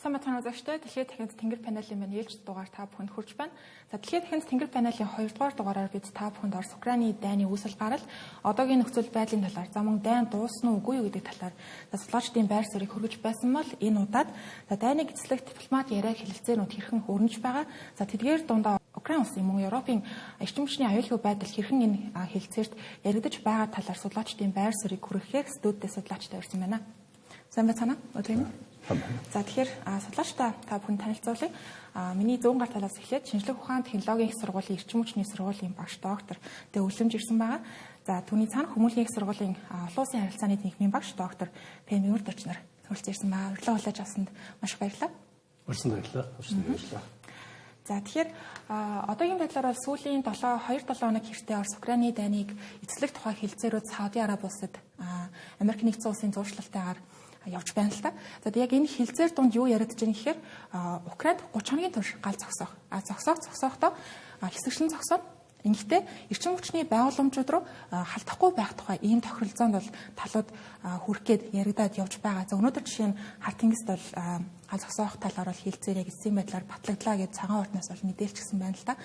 Сайн байцгаана үзэгчдээ. Дэлхийн дахинд Тэнгэр панелийн маань ээлжит дугаар та бүхэнд хүрч байна. За, Дэлхийн дахинд Тэнгэр панелийн 2 дугаар дугаараар бид та бүхэнд Орос Украины дайны үүсэл гарал, одоогийн нөхцөл байдлын талаар, за мөн дайн дуусна уу үгүй юу гэдэг талаар за судлаачдын байр суурийг хүргэж байсан бол энэ удаад за дайныг эцэслэх дипломат яриа хэлэлцээнүүд хэрхэн өрнөж байгаа. За, тэдгээр дундаа Украин улсын мөн Европын эрчим хүчний аюулгүй байдал хэрхэн энэ хэлэлцээрт яригдаж байгаа талаар судлаачдын байр суурийг хүргэхээр студидээ судлаачтай ирсэн байна. Сайн байцгаана уу? Өдрийн мэнд. За, тэгэхээр судлаачдаа та бүхэн танилцуулъя. Миний зүүн гар талаас эхлээд шинжлэх ухаан технологийн их сургуулийн эрчим хүчний сургуулийн багш доктор Дэв Үлэмж ирсэн байгаа. За, түүний цаана Хүмүүлийн их сургуулийн олон улсын харилцааны нийгмийн багш доктор Пэм Мөрдөч нар хүрэлцэн ирсэн байгаа. Урилга хүлээж авсанд маш их баярлалаа. Урьсан баярлалаа. Урьсан баярлалаа. За, тэгэхээр одоогийн байдлаар бол сүүлийн 7 2 7 хоног хэртэ Орос Украины дайныг эцэслэх тухай хэлцээрүүд Сауди Араби улсад Америк нэгдсэн улсын зуушлалтайгаар явж байна л та. За, яг энэ хэлцээр дунд юу яригдж байгаа гэхээр Украинд 30 хоногийн турш гал зогсоох. А зогсохдоо хэсэгчлэн зогсоод ингэхдээ эрчим хүчний байгууламжууд руу халдахгүй байх тухай ийм тохиролцоонд бол талууд хүрэх гээд яригадаад явж байгаа. За, өнөөдөр жишээ нь Хар тэнгист бол гал зогсоох талаар бол хэлцээр яг эцсийн байдлаар батлагдлаа гэж цагаан ордноос бол мэдээлчихсэн байна л та.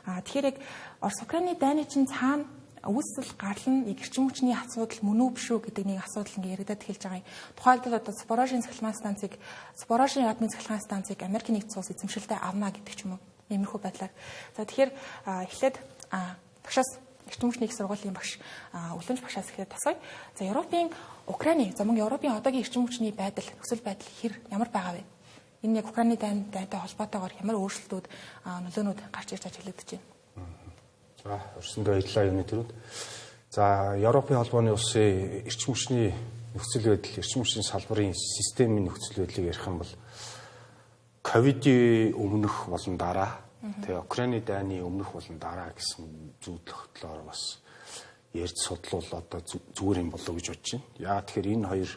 А тэгэхээр яг Орос Украины дайны чинь цаана үүсэл гарал нь яг эрчим хүчний асуудал мөн үү биш үү гэдэг нэг асуудал ингээ яригадад эхэлж байгаа юм. Тухайлбал одоо Запорожийн цахилгаан станцыг, Запорожийн атомын цахилгаан станцыг Америкийн нэгдсэн улс эзэмшилтэй авна гэдэг ч юм уу. Иймэрхүү байдлаар. За, тэгэхээр эхлээд багшаас, эрчим хүчний их сургуулийн багш Үлэмж багшаас эхлээд асууя. За, Европын Украины, за мөн Европын одоогийн эрчим хүчний байдал, нөхцөл байдал хэр ямар байгаа вэ? Энэ яг Украины дайнтай холбоотойгоор ямар өөрчлөлтүүд, нөлөөнүүд гарч ирж ажиглагдаж байна? За, урьсандаа баярлалаа юуны төрөнд. За, Европын холбооны улсын эрчим хүчний нөхцөл байдал, эрчим хүчний салбарын системийн нөхцөл байдлыг ярих юм бол ковидын өмнөх болон дараа, тэгээ Украины дайны өмнөх болон дараа гэсэн зүйдлөөр бас ярьж судлуул одоо зүгээр юм болоо гэж бодож байна. Яа тэгэхээр энэ хоёр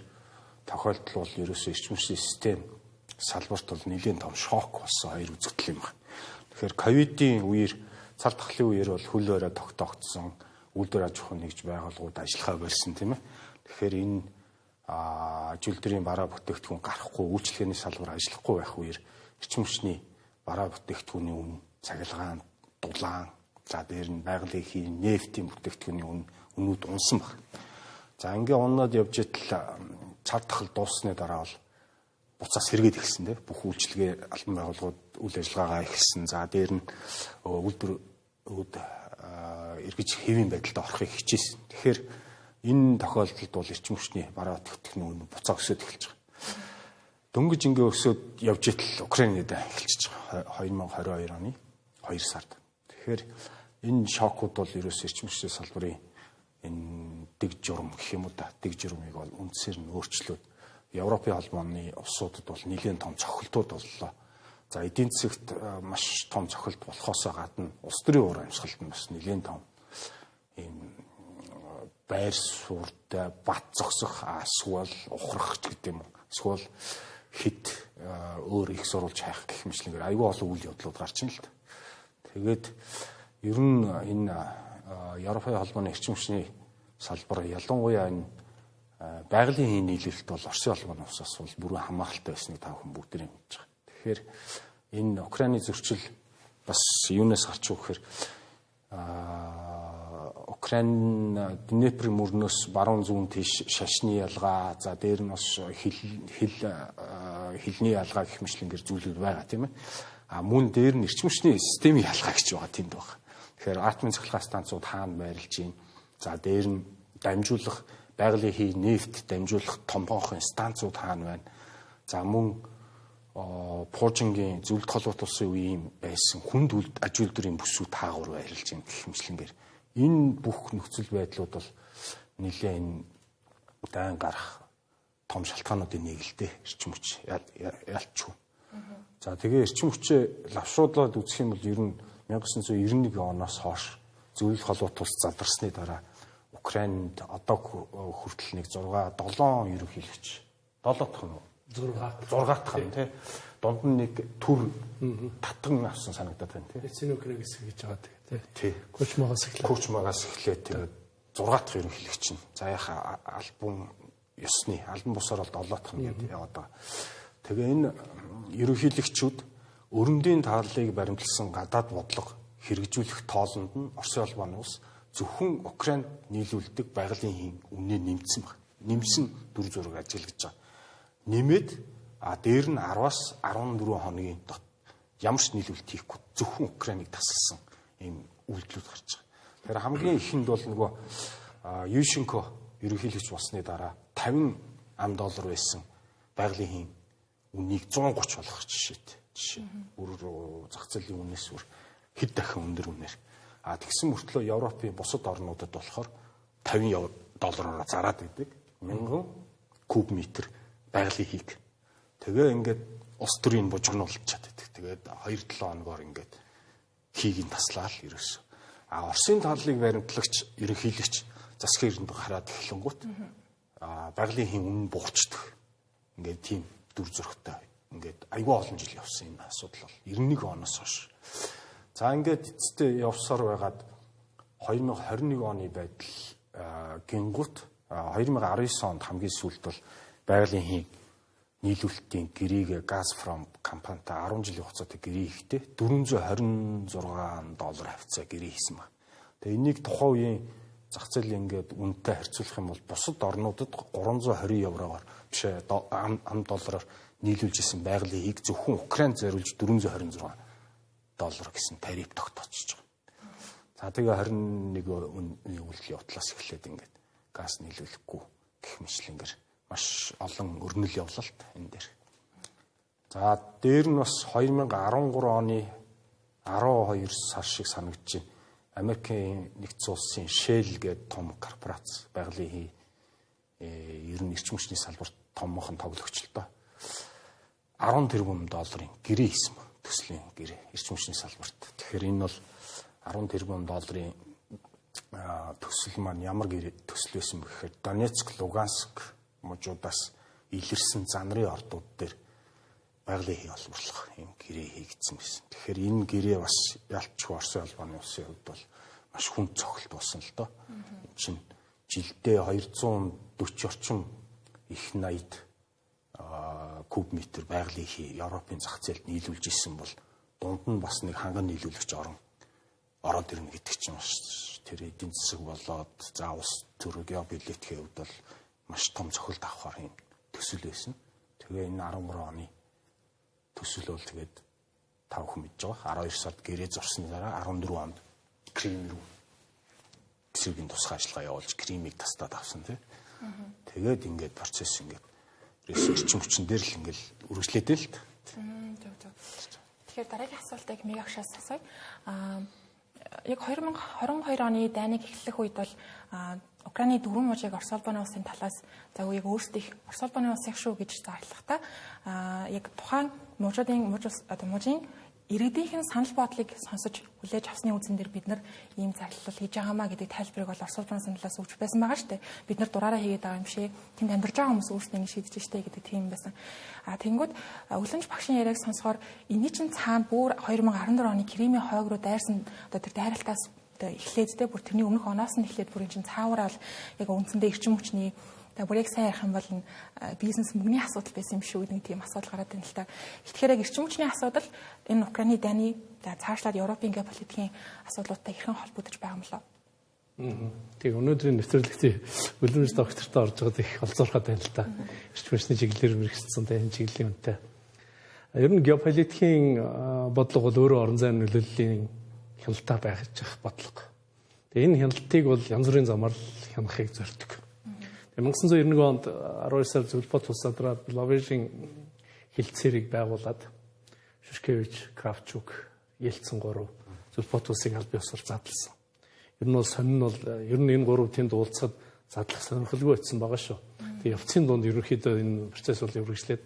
тохиолдол бол ерөөсөө эрчим хүчний систем салбарт бол нэлээд том шок болсон хоёр үзэгдэл юм байна. Тэгэхээр ковидын үеэр, цар тахлын үеэр бол хөл хорой тогтоогдсон, үйлдвэр аж ахуйн нэгж байгууллагууд ажиллахаа болсон, тийм ээ. Тэгэхээр энэ үйлдвэрийн бараа бүтээгдэхүүн гарахгүй, үйлчилгээний салбар ажиллахгүй байх үеэр эрчим хүчний бараа бүтээгдэхүүний үн, цахилгаан, дулаан, за дээр нь байгалийн хийн, нефтийн бүтээгдэхүүний үн үнүүд унсан баг. За, ингээ унаад явж идэл цар тахал дууссаны дараа бол буцаа сэргээд эхэлсэн, тийм, бүх үйлчилгээ албан байгууллагууд үйл ажиллагаагаа эхэлсэн. За, дээр нь үйлдвэрүүд эргэж хэвийн байдалд орохыг хичээсэн. Тэгэхээр энэ тохиолдолд бол эрчим хүчний бараа бүтээгдэхүүний үн буцаа өсөд эхэлж байгаа. Дөнгөж ингээ өсөд явж идэл Украинд эхэлчихэж байгаа 2022 оны 2 сард. Тэгэхээр энэ шокууд бол ерөөсөө эрчим хүчний салбарын энэ дэг журам гэх юм уу да, дэг журмыг бол үндсээр нь өөрчлөөд Европын холбооны улсуудад бол нэлээд том цохилтууд боллоо. За, эдийн засагт маш том цохилт болохоосоо гадна улс төрийн уур амьсгалд нь бас нэлээд том ийм байр суурьтай бат зогсох, эсвэл ухрах ч гэдэг юм уу. Эсвэл хэд өөр их сурвалж хайх гэх мэтлэнгээр айгүй олон үйл явдлууд гарч ийн л та. Тэгээд ер нь энэ Европын холбооны эрчим хүчний салбар, ялангуяа энэ байгалийн хийн нийлүүлэлт бол Оросын холбооны улсаас бол бүрэн хамааралтай байсныг та бүхэн бүгдээрээ мэдж байгаа. Тэгэхээр энэ Украины зөрчил бас юунаас гарч юу гэхээр Украин Днепр мөрнөөс баруун зүүн тийш шашны ялгаа, за дээр нь бас хилний ялгаа гэх мэтлэнгээр зүйлүүд байгаа, тийм ээ. А мөн дээр нь эрчим хүчний системийн ялгаа гэж байгаа тэнд байна. Тэгэхээр атомын цахилгаан станцууд хаана байрлаж байна? За, дээр нь дамжуулах байгалийн хий, нефт дамжуулах томгоохын станцууд хаана байна? За, мөн Пуужингийн зөвлөлт холбоот улсын үеийн байсан хүнд аж үйлдвэрийн бүсүүд таагуур байрлаж байна гэх мэтлэнгээр энэ бүх нөхцөл байдлууд бол нэлээ энэ дайн гарах том шалтгаануудын нэг л дээ, эрчим хүч ялчгүй. За, тэгээ эрчим хүчээ лавшруулаад үзэх юм бол ер нь 1991 оноос хойш зөвлөлт холбоот улс задарсны дараа Украинд одоо хүртэл нэг 6 7 ерөнхийлөгч, 7 дахь нь 6 6 дахь нь, тий. Дунд нь нэг төр татган авсан санагдаад байна, тий. Эцсийн Украин гэсэн гэж байгаа, тий. Тий. Кучмагаас эхлээд. Кучмагаас эхлээд тэгээд 6 дахь ерөнхийлөгч нь. За, яха албан ёсны албан бусаар бол 7 дахь нь гэдэг яваад байгаа. Тэгээ энэ Ерөнхийлөгчүүд өрөмдийн тааллыг баримтлсан гадаад бодлого хэрэгжүүлэх тоолонд нь Оросын холбооны улс зөвхөн Украинд нийлүүлдэг байгалийн хийн үнэ нэмсэн байна. Нэмсэн дүр зураг ажиглаж байгаа. Нэмээд дээр нь 10-аас 14 хоногийн дот ямар ч нийлүүлэлт хийхгүй зөвхөн Украиныг тасалсан ийм үйлдэлүүд гарч байгаа. Тэгэхээр хамгийн ихэнд бол нөгөө Ющенко ерөнхийлөгч болсны дараа 50 ам доллар байсан байгалийн хийн үнийг 130 болгох жишээтэй. Жишээ. Бүр зах зээлийн үнээс бүр хэд дахин өндөр үнээр. А тэгсэн мөртлөө Европын бусад орнуудад болохоор 50 доллараар зараад байдаг. 1000 куб метр байгалийн хийг. Тэгээ ингээд улс төрийн бужигнуулчаад байдаг. Тэгээд 2-7 хоногоор ингээд хийг нь таслаа л ерөөсөө. А Оросын талыг баримтлагч ерөнхийлөгч засгийн эрдэнд хараад эхлэнгүүт байгалийн хийн үнэ буурчдаг. Ингээд тийм дүр зурагтай. Ингээд айгүй олон жил явсан энэ асуудал бол 91 оноос хойш. За ингээд эцэстээ явсаар байгаад 2021 оны байдал гингут 2019 онд хамгийн сүүлд бол байгалийн хийн нийлүүлэлтийн гэрээг Газпром компанитай 10 жилийн хугацаатай гэрээ хийхдээ 426 доллар хавцаа гэрээ хийсэн байна. Тэгээ энийг тухайн үеийн зах зээл ингээд үнэтэй харьцуулах юм бол бусад орнуудад 320 еврогоор биш ам доллараар нийлүүлж исэн байгалийн хийг зөвхөн Украинд зориулж 426 доллар гэсэн тариф тогтоочж байгаа. За тэгээ 21 оны үйлдэл явдлаас эхлээд ингээд газ нийлүүлэхгүй гэх мэтлэнгээр маш олон өрнөл явлалт энэ дээр. За дээр нь бас 2013 оны 12 сар шиг санагдаж байна. Америкийн нэгдсэн улсын Shell гэдэг том корпорац байгалийн ер нь эрчим хүчний салбарт томоохон тоглогч л доо. 10 тэрбум долларын гэрээ хийсэн ба төслийн гэрээ эрчим хүчний салбарт. Тэгэхээр энэ бол 10 тэрбум долларын төсөл маань ямар гэрээ төсөл байсан бэ гэхээр Донецк, Луганск мужуудаас илэрсэн занрын ордууд дээр байгалийн хий олборлох юм гэрээ хийгдсэн байсан. Тэгэхээр энэ гэрээ бас ялчгүй Оросын холбооны улсын хувьд бол маш хүнд цохилт болсон л доо. Энэ чинь жилдээ 240 орчим их 80 куб метр байгалийн хий Европын зах зээлд нийлүүлж исэн бол дунд нь бас нэг ханган нийлүүлэгч орон ороод ирнэ гэдэг чинь бас тэр эдийн засаг болоод за улс төр геополитикийн хувьд бол маш том цохилт авахар юм төсөл байсан. Тэгээ энэ 13 оны төсөл бол тэгээд та бүхэн мэдж байгаа. 12 сард гэрээ зурсны дараа 14 онд Крим рүү эсрэгийн тусгай ажиллагаа явуулж Кримийг тастаад авсан тий. Тэгээд ингээд процесс ингээд эрчим хүчин дээр л ингээд үргэлжлээд л. Зөв зөв. Тэгэхээр дараагийн асуултыг Мэг агшаас асууя. Яг 2022 оны дайныг эхлэх үед бол Украины дөрвөн мужийг Орос улбаны улсын талаас за яг өөрсдийнх Орос улбаны улсынх шүү гэж зарлахдаа яг тухайн мужуудын муж одоо мужийн иргэдийнх нь санал бодлыг сонсож хүлээж авсны үндсэн дээр бид нар ийм зарлал хийж байгаамаа гэдэг тайлбарыг бол Орос улбаны саналаас өгч байсан байгаа шүү дээ. Бид нар дураараа хийгээд байгаа юм шээ. Тэнд амьдарч байгаа хүмүүс өөрсдөө ингэ шийдэж штэ гэдэг тийм байсан. А тэнгүүд Өлөнж багшийн яриаг сонсохоор энэний чинь цаана бүр 2014 оны Кримийн хойг руу дайрсан одоо тэр дайралтаас одоо эхлээд те бүр тэрний өмнөх оноос нь эхлээд бүр эн чинь цаавараа бол яг үндсэндээ эрчим хүчний тэгээ бүр яг сайн ярих юм бол бизнес мөнгөний асуудал байсан юм шүү гэдэг тийм асуудал гараад байна л та. Тэгэхээр яг эрчим хүчний асуудал энэ Украины дайны цаашлаад Европын геополитикийн асуудлуудтай хэрхэн холбогдож байгаа юм болоо? Тэгээ өнөөдрийн нэвтрүүлэгтээ Өлөмж доктортой орж байгаад их олзуурхад байна л та. Эрчим хүчний чиглэлээр мэргэжсэн тэ энэ чиглэлийн үнэтэй. Ер нь геополитикийн бодлого бол өөрөө орон зайн нөлөөллийн хяналтаа байх бодлого. Тэгээ энэ хяналтыг бол янз бүрийн замаар хянахыг зорддог. 1991 онд 12 сар Зөвлөлбот улс задраад Беловежийн хилцээрийг байгуулад Шушкевич, Кравчук, Ельцин гурав Зөвлөлбот улсыг аль биесээр задлсан. Ер нь бол сонин бол ер нь энэ гурав тэнд уулзахад задлах сонирхолгүй байсан байгаа шүү. Тэгээ явцын дунд ерөнхийдөө энэ процесс бол үргэлжлээд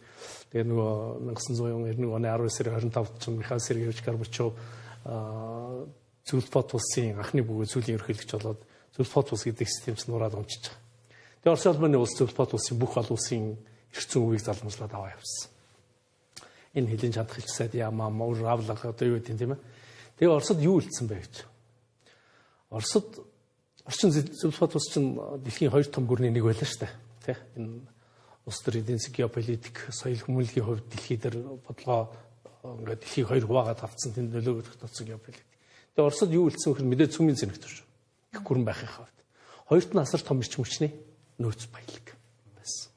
тэгээ нөгөө 1991 оны 12 сарын 25-нд чинь Михаил Сергеевич Горбачев Зөвлөлбот улсын анхны бөгөөд сүүлийн ерөнхийлөгч болоод Зөвлөлбот улс гэдэг системс нураад унчиж байгаа. Тэгээ Оросын холбооны улс Зөвлөлбот улсын бүх олон улсын эрх зүйн үгийг залмжлаад аваа явсан. Энэ хэлийн чадах хэлч сайд ямаа муур авлага одоо юу гэдэг юм тийм ээ. Тэгээ Оросд юу үлдсэн бэ гэж. Оросд орчин Зөвлөлбот улс чинь дэлхийн хоёр том гүрний нэг байлаа шүү дээ. Тэ энэ Улс төр эдийн засаг геополитик соёл хүмүүнлэгийн хувьд дэлхий дээр бодлогоо ингээд дэлхийг хоёр хуваагаад авцсан тэнд нөлөөгөө тогтооцсон геополитик. Тэгээ Оросд юу үлдсэн гэхээр мэдээ цөмийн зэнэгт шүү. Их гүрэн байхын хувьд. Хоёрт нь асар том эрчим хүчний нөөц баялаг байсан.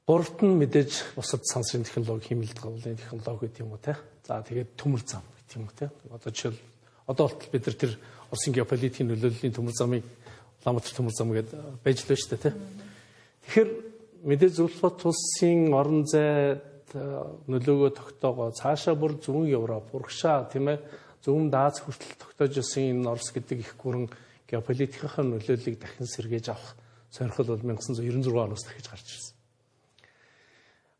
Гуравт нь мэдээж бусад сансрын технологи, хиймэл дагуулын технологи гэдэг юм уу те. За тэгээд төмөр зам гэдэг юм уу те. Одоо жишээл одоо болтол бид нар тэр Оросын геополитикийн нөлөөллийн төмөр замыг Улаанбаатар төмөр зам гэдээ байж л байна шүү дээ те. Тэгэхээр мэдээж Зөвлөлт улсын орон зай нөлөөгөө тогтоогоо цаашаа бүр зүүн Европ, урагшаа тийм ээ зүүн Аз хүртэл тогтоож исэн энэ Орос гэдэг их гүрэн геополитикийн нөлөөллийг дахин сэргээж авах сонирхол бол 1996 оноос дахиж гарч ирсэн.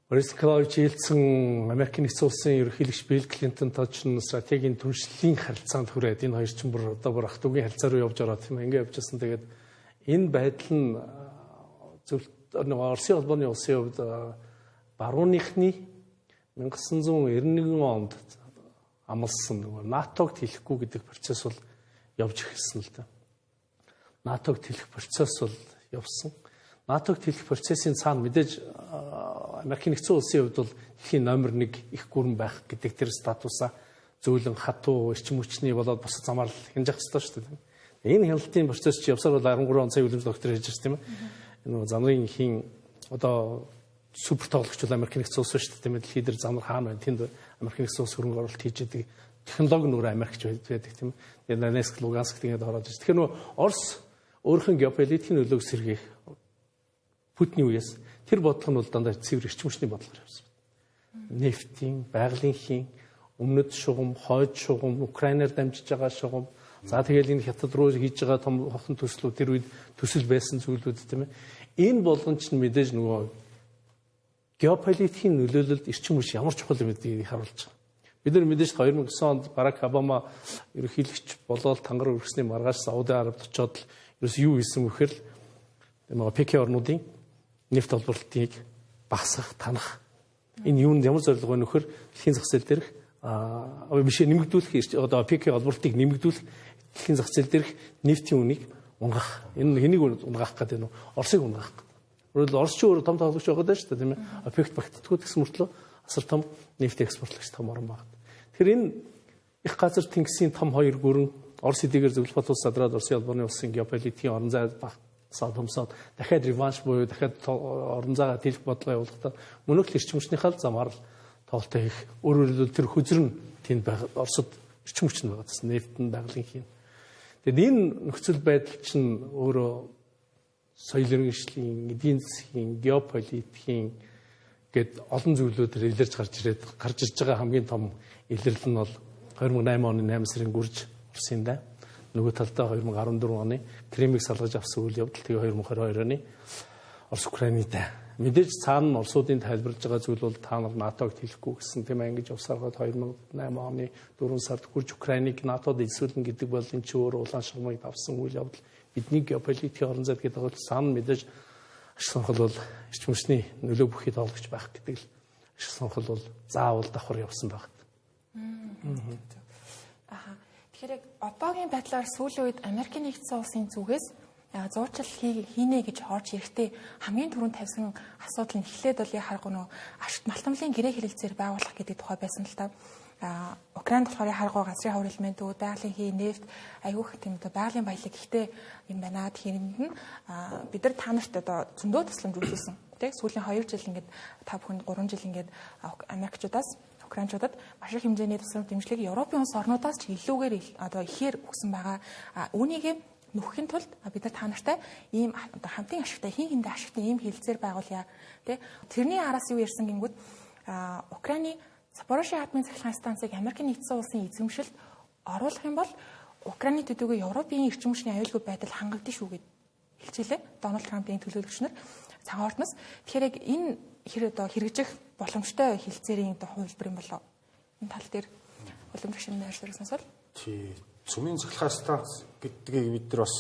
Борис Николаевич Ельцин Америкийн нэгдсэн улсын ерөнхийлөгч Билл Клинтонтой ч стратегийн түншлэлийн харилцаанд хүрээд энэ хоёр чинь бүр одоо бүр ах トゥ угийн харилцаа руу явж ороод тийм ингээ явж байсан. Тэгээд энэ байдал нь зөв Оросын холбооны улсын хувьд барууныхны 1991 онд амласан нөгөө НАТОг тэлэхгүй гэдэг процесс бол явж эхэлсэн л да. НАТОг тэлэх процесс бол явсан. НАТОг тэлэх процессын цаана мэдээж Америкийн нэгдсэн улсын хувьд бол дэлхийн номер 1 их гүрэн байх гэдэг тэр статусаа зөөлөн хатуу эрчим хүчний болоод бусад замаар хянах ёстой шүү дээ. Энэ хяналтын процесс чи явсаар бол 13 он сая үлэмж доктор хийж байна тийм ээ. Энэ замрын хийн одоо супер тоглогч бол Америкийн нэгдсэн улс шүү дээ тийм ээ. Дэлхий дээр замар хаана байна? Тэнд Америкийн нэгдсэн улс хөрөнгө оруулалт хийж идэг технологи нь өөрөө Америкч байдаг тийм ээ. Тэгээд Донецк, Луганск тэгээд ороод ирж. Тэгэхээр нөгөө Орос өөрийнх нь геополитикийн нөлөөг сэргээх Путиний үеэс тэр бодлого нь бол дандаа цэвэр эрчим хүчний бодлогоор явсан. Нефтийн, байгалийн хийн, өмнөд шугам, хойд шугам, Украинаар дамжиж байгаа шугам, за тэгэл энэ хятад руу хийж байгаа том хохон төслүүд тэр үед төсөл байсан зүйлүүд тийм ээ. Энэ болгон ч мэдээж нөгөө геополитикийн нөлөөлөлд эрчим хүч ямар чухал юм гэдгийг харуулж байгаа. Бид нар мэдээж 2009 онд Барак Обама ерөнхийлөгч болоод тангар өргөсний маргааш Сауди Арабид очоод л ерөөс юу хийсэн вэхээр л нөгөө ПК орнуудын нефт олборлолтыг багасгах, танах. Энэ юунд ямар зорилго вэ нөхөр дэлхийн зах зээл дээрх биш нэмэгдүүлэх одоо ПК олборлолтыг нэмэгдүүлэх дэлхийн зах зээл дээрх нефтийн үнийг унгах. Энэ хэнийг унгаах гэдэг нь Оросыг унгаах гэдэг. Өөрөөр Орос ч өөрөө том тоглогч байгаа даа шүү дээ тийм ээ. ОПЕК багтдаггүй гэсэн мөртлөө асар том нефт экспортлогч том орн байна. Тэгэхээр энэ их газар тэнгисийн том хоёр гүрэн Орос хэдийгээр Зөвлөх улс задраад Оросын холбооны улсын геополитикийн орон зай багасаад томсоод дахиад реванш буюу дахиад орон зайгаа тэлэх бодлого явуулахдаа мөнөөх эрчим хүчнийхээ замаар л тоглолтоо хийх. Өөрөөр хэлбэл тэр хөзөр нь тэнд байх Оросд эрчим хүч нь байгаа гэсэн нефт нь байгалийн хийн. Тэгэд энэ нөхцөл байдал чинь өөрөө соёл иргэншлийн, эдийн засгийн, геополитикийн гэд олон зүйлүүдээр илэрч гарч ирээд гарч ирж байгаа хамгийн том илэрлэл нь бол 2008 оны 8 сарын гүрж Оросын дай. Нөгөө талдаа 2014 оны Кремийг салгаж авсан үйл явдал тэгээ 2022 оны Орос Украины дай. Мэдээж цаана нь Оросуудын тайлбарлаж байгаа зүйл бол та нар НАТОг тэлэхгүй гэсэн тийм ээ ингэж явсаар гад 2008 оны 4 сард гүрж Украиныг НАТОд эзэлнэ гэдэг бол энэ чи өөр улаан шармыг давсан үйл явдал бидний геополитикийн орон зайд гэдэг бол цаана мэдээж ашиг сонирхол бол эрчим хүчний нөлөө бүхий тоглогч байх гэдэг л ашиг сонирхол бол заавал давхар явсан байх. Аха. Тэгэхээр яг одоогийн байдлаар сүүлийн үед Америкийн нэгдсэн улсын зүгээс зуучлал хийнэ гэж орж ирэхдээ хамгийн түрүүнд тавьсан асуудал нь эхлээд бол яхааргүй нөө ашигт малтамлын гэрээ хэлэлцээр байгуулах гэдэг тухай байсан л та. Украинд болохоор яхааргүй газрын ховор элементүүд, байгалийн хий, нефт, аюух тийм одоо байгалийн баялаг ихтэй юм байна. Тэгэхэд нь бид нар та нарт одоо зөндөө тусламж үзүүлсэн. Тэ сүүлийн 2 жил ингээд та бүхэнд 3 жил ингээд Америкчуудаас Украинчуудад маш их хэмжээний тусламж дэмжлэгийг Европын улс орнуудаас ч илүүгээр одоо ихээр өгсөн байгаа. Үүнийг нөхөхийн тулд бид нар та нартай ийм одоо хамтын ашигтай хин хиндэ ашигтай ийм хэлэлцээр байгуулъя. Тэ тэрний араас юу ярьсан гингүүд Украины Запорожье атомын цахилгаан станцыг Америкийн нэгдсэн улсын эзэмшилд оруулах юм бол Украины төдийгүй Европын эрчим хүчний аюулгүй байдал хангагдана шүү гэд хэлчихлээ. Дональд Трампын төлөөлөгч нар цагаан ордноос. Тэгэхээр яг энэ хэр одоо хэрэгжих боломжтой хэлэлцээрийн одоо хувилбар юм болоо. Энэ тал дээр уламжлах шинэ ажлыг сонсвол. Тий. Цөмийн цахилгаан станц гэдгийг бид нар бас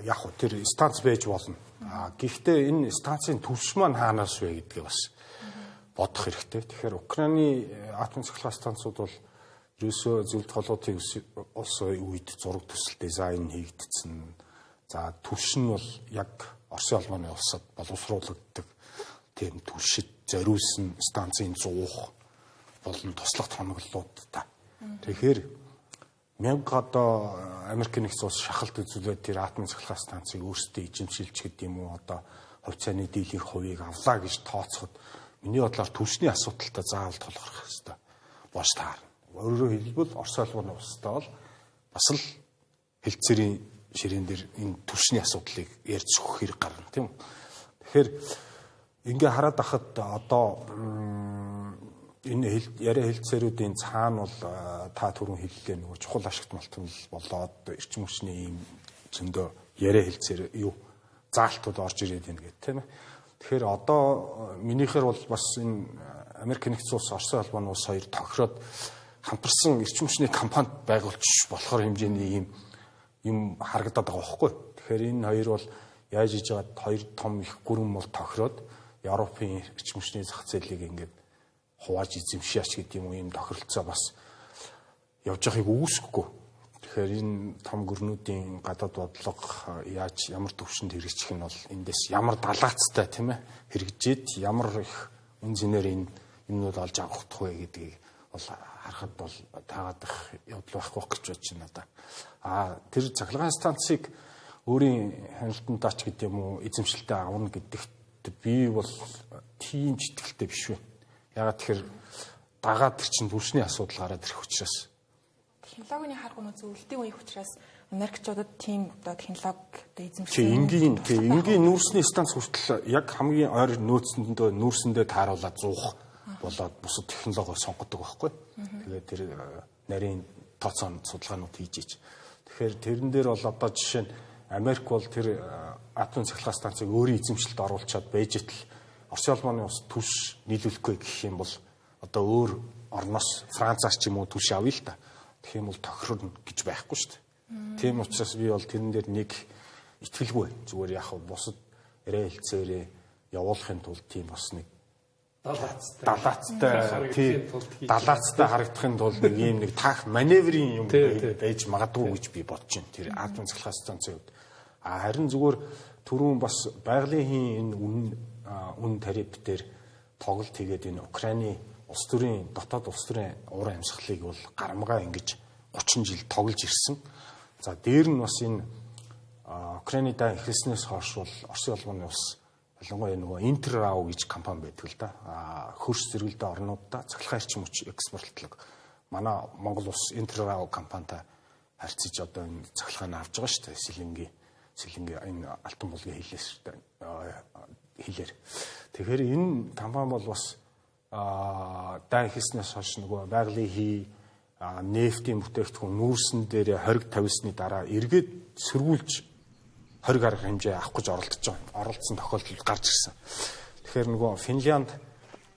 яг хөө тэр станц байж болно. Гэхдээ энэ станцын түвш маань хаанаас вэ гэдгээ бас бодох хэрэгтэй. Тэгэхээр Украины атомын цахилгаан станцууд бол ерөөсөө зөвлөлт холбоотын улс үед зураг төсөл дизайн хийгдсэн. За түвш нь бол яг Оросын холбооны улсад боловсруулагддаг тийм түлшид зориулсан станцын зуух болон туслах тоноглолуудтай. Тэгэхээр мянга одоо Америк нэгдсэн улс шахалт үзүүлээд тэр атомын цахилгаан станцыг өөрсдөө эзэмшилж гэдэг юм уу, одоо хувьцааны дийлэнх хувийг авлаа гэж тооцоход миний бодлоор түлшний асуудалтай заавал тулгарх ёстой болж таарна. Өөрөөр хэлбэл Орос холбооны улстай бол бас л хэлцээрийн ширээн дээр энэ түлшний асуудлыг ярьж өгөх хэрэг гарна, тийм үү. Тэгэхээр ингээ хараад ахад одоо энэ яриа хэлцээрүүдийн цаана бол та түрүүн хэллээ, нөгөө чухал ашигт малтмал болоод эрчим хүчний ийм зөндөө яриа хэлцээр юу заалтууд орж ирээд байна гэх тийм ээ. Тэгэхээр одоо минийхэр бол бас энэ Америк нэгдсэн улс, Оросын холбооны улс хоёр тохироод хамтарсан эрчим хүчний компанид байгуулж болохоор хэмжээний ийм юм харагдаад байгаа байхгүй. Тэгэхээр энэ хоёр бол яаж иж байгаад хоёр том их гүрэн бол тохироод Европын эрчим хүчний зах зээлийг ингээд хувааж эзэмшээч гэдэг юм уу, ийм тохиролцоо бас явж байгааг үүсгэхгүй. Тэгэхээр энэ том гүрнүүдийн гадаад бодлого яаж ямар төвшөнд хэрэгжих нь бол эндээс ямар далаацтай, тийм ээ, хэрэгжээд ямар их үн зэнээр энэ юмнууд олж авах вэ гэдгийг бол харахад бол таагаадах явдал байхгүй гэж бодож байна надаа. А тэр цахилгаан станцыг өөрийн хяналтанд ач гэдэг юм уу, эзэмшилтэд авна гэдэгт би бол тийм ч итгэлтэй биш вэ. Ягаад тэгэхээр дагаад тэр чинь түлшний асуудал гараад ирэх учраас. Технологийн харг үнэ зөвлөлтийн үеих учраас Америкчуудад тийм одоо технологи одоо эзэмшсэн. Энгийн нүүрсний станц хүртэл яг хамгийн ойр нөөцөндөө нүүрсэндээ тааруулаад зуух болоод бусад технологио сонгодог байхгүй. Тэгээд тэр нарийн тооцоо судалгаанууд хийж ич. Тэгэхээр тэрэн дээр бол одоо жишээ нь Америк бол тэр атомын цахилгаан станцыг өөрийн эзэмшилд оруулчаад байж итл Оросын холбооны улс түлш нийлүүлэхгүй гэх юм бол одоо өөр орноос Францаас ч юм уу түлш авъя л та. Тэгэх юм бол тохирно гэж байхгүй шүү дээ. Тийм учраас би бол тэрэн дээр нэг итгэлгүй. Зүгээр яг бусад яриа хэлцээрээ явуулахын тулд тийм бас нэг далаацтай харагдахын тулд нэг ийм нэг таах маневрын юм байж магадгүй гэж би бодож байна. Тэр атомын цахилгаан станцын хувьд. А харин зүгээр түрүүн бас байгалийн хийн энэ үн тариф дээр тоглолт хийгээд энэ Украины улс төрийн дотоод улс төрийн уур амьсгалыг бол гарамгаа ингэж 30 жил тоглож ирсэн. За дээр нь бас энэ Украины дай эхэлснээс хойш бол Оросын холбооны улс ялангуяа нөгөө Интеррау гэж компани байдаг л да. Хөрс зэрэгэлдээ орнуудаа цахилгаан эрчим хүч экспортлог. Манай Монгол улс Интеррау компанитай харьцаж одоо энэ цахилгаан авч байгаа шүү дээ. Сэлэнгийн энэ алтан булгийн хэлээр. Тэгэхээр энэ компани бол бас дай эхэлснээс хойш нөгөө байгалийн хий нефтийн бүтээгдэхүүн нүүрсэн дээр хориг тавьсны дараа эргээд сэргүүлж хориг арга хэмжээ авах гэж оролдож байгаа. Оролдсон тохиолдол гарч ирсэн. Тэгэхээр нөгөө Финлянд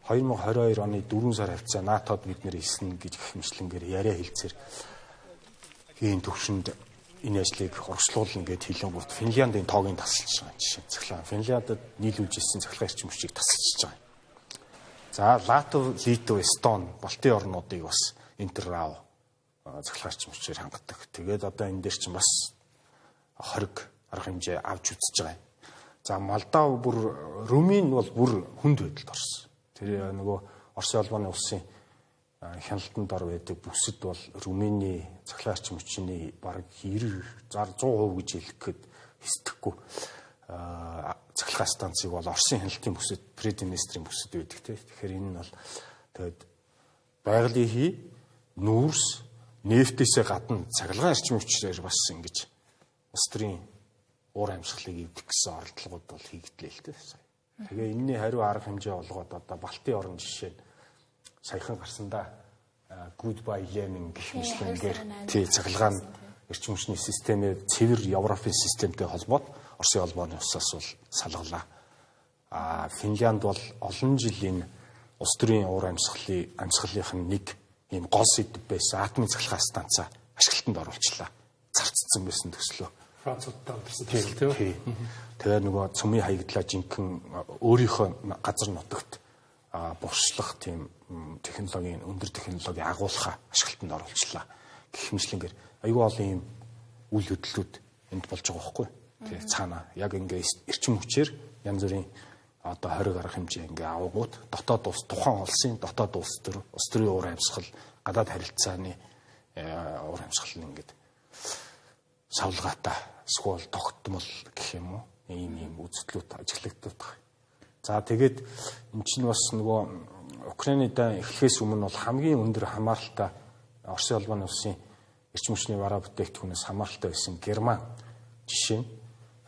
2022 оны 4 сар хавцаа НАТО-д бид нэр исэн гэж гэх мэтлэнгээр яриа хэлцээр ийм төвшөнд энэ ажлыг урагшлуулна гэд хэлэнгүүт Финляндийн тоог нь тасалж байгаа жишээ. Цахилгаан Финляндад нийлүүлж ирсэн цахилгаан эрчим хүчийг тасалж байгаа. За Латв, Литв, Эстон, Балтийн орнуудыг бас Интеррау цахилгаан эрчим хүчээр хангадаг. Тэгээд одоо энэ дээр чинь бас хориг арга хэмжээ авч үзэж байгаа юм. За Молдав бүр Румын бол бүр хүнд байдалд орсон. Тэр нөгөө Оросын холбооны улсын хяналтанд ор байдаг бүсэд бол Румыны цахилгаан эрчим хүчний бараг 90 100% гэж хэлэхэд хэсдэхгүй цахилгаан станцыг бол Оросын хяналтын бүсэд, Приднестрийн бүсэд байдаг тийм. Тэгэхээр энэ нь бол тэгээд байгалийн хий, нүүрс, нефтээсээ гадна цахилгаан эрчим хүчээр бас ингэж улс төрийн уур амьсгалыг эвдэх гэсэн оролдлогод бол хийгдлээ л дээ. Тэгээ энэний хариу арга хэмжээ олгоод одоо Балтийн орн жишээ нь саяхан гарсандаа Goodbye Lenin гэх мэтлэнгээр тий цахилгаан эрчим хүчний системээ цэвэр Европын системтэй холбоод Оросын холбооны улсаас бол салгалаа. А Финлянд бол олон жил энэ улс төрийн уур амьсгалынх нь нэг ийм гол сэдэв байсан атомын цахилгаан станцаа ашиглалтанд оруулчлаа. Зарцсан байсан төслөө. Француудтай хамтарсан төсөл тийм. Тэгээ нөгөө цөмийн хаягдлаа жинхэнэ өөрийнхөө газар нутагт буршлах тийм технологийн өндөр технологийн агуулхаа ашиглалтанд оруулчлаа. Гэх мэтлэнгээр айгүй олон ийм үйл хөдлөлүүд энд болж байгаа байхгүй. Тий, цаана яг ингээ эрчим хүчээр янз бүрийн одоо хориг арга хэмжээ ингээ авангууд дотоод улс тухайн улсын дотоод улс төр, улс төрийн уур амьсгал, гадаад харилцааны уур амьсгал нь ингээд савлгаатай эсвэл тогтмол гэх юм уу ийм үзтлүүд ажиглагддаг. За тэгээд эн чинь бас нөгөө Украины дайн эхлэхээс өмнө бол хамгийн өндөр хамааралтай Оросын холбооны улсын эрчим хүчний бараа бүтээгдэхүүнээс хамааралтай байсан Герман жишээ нь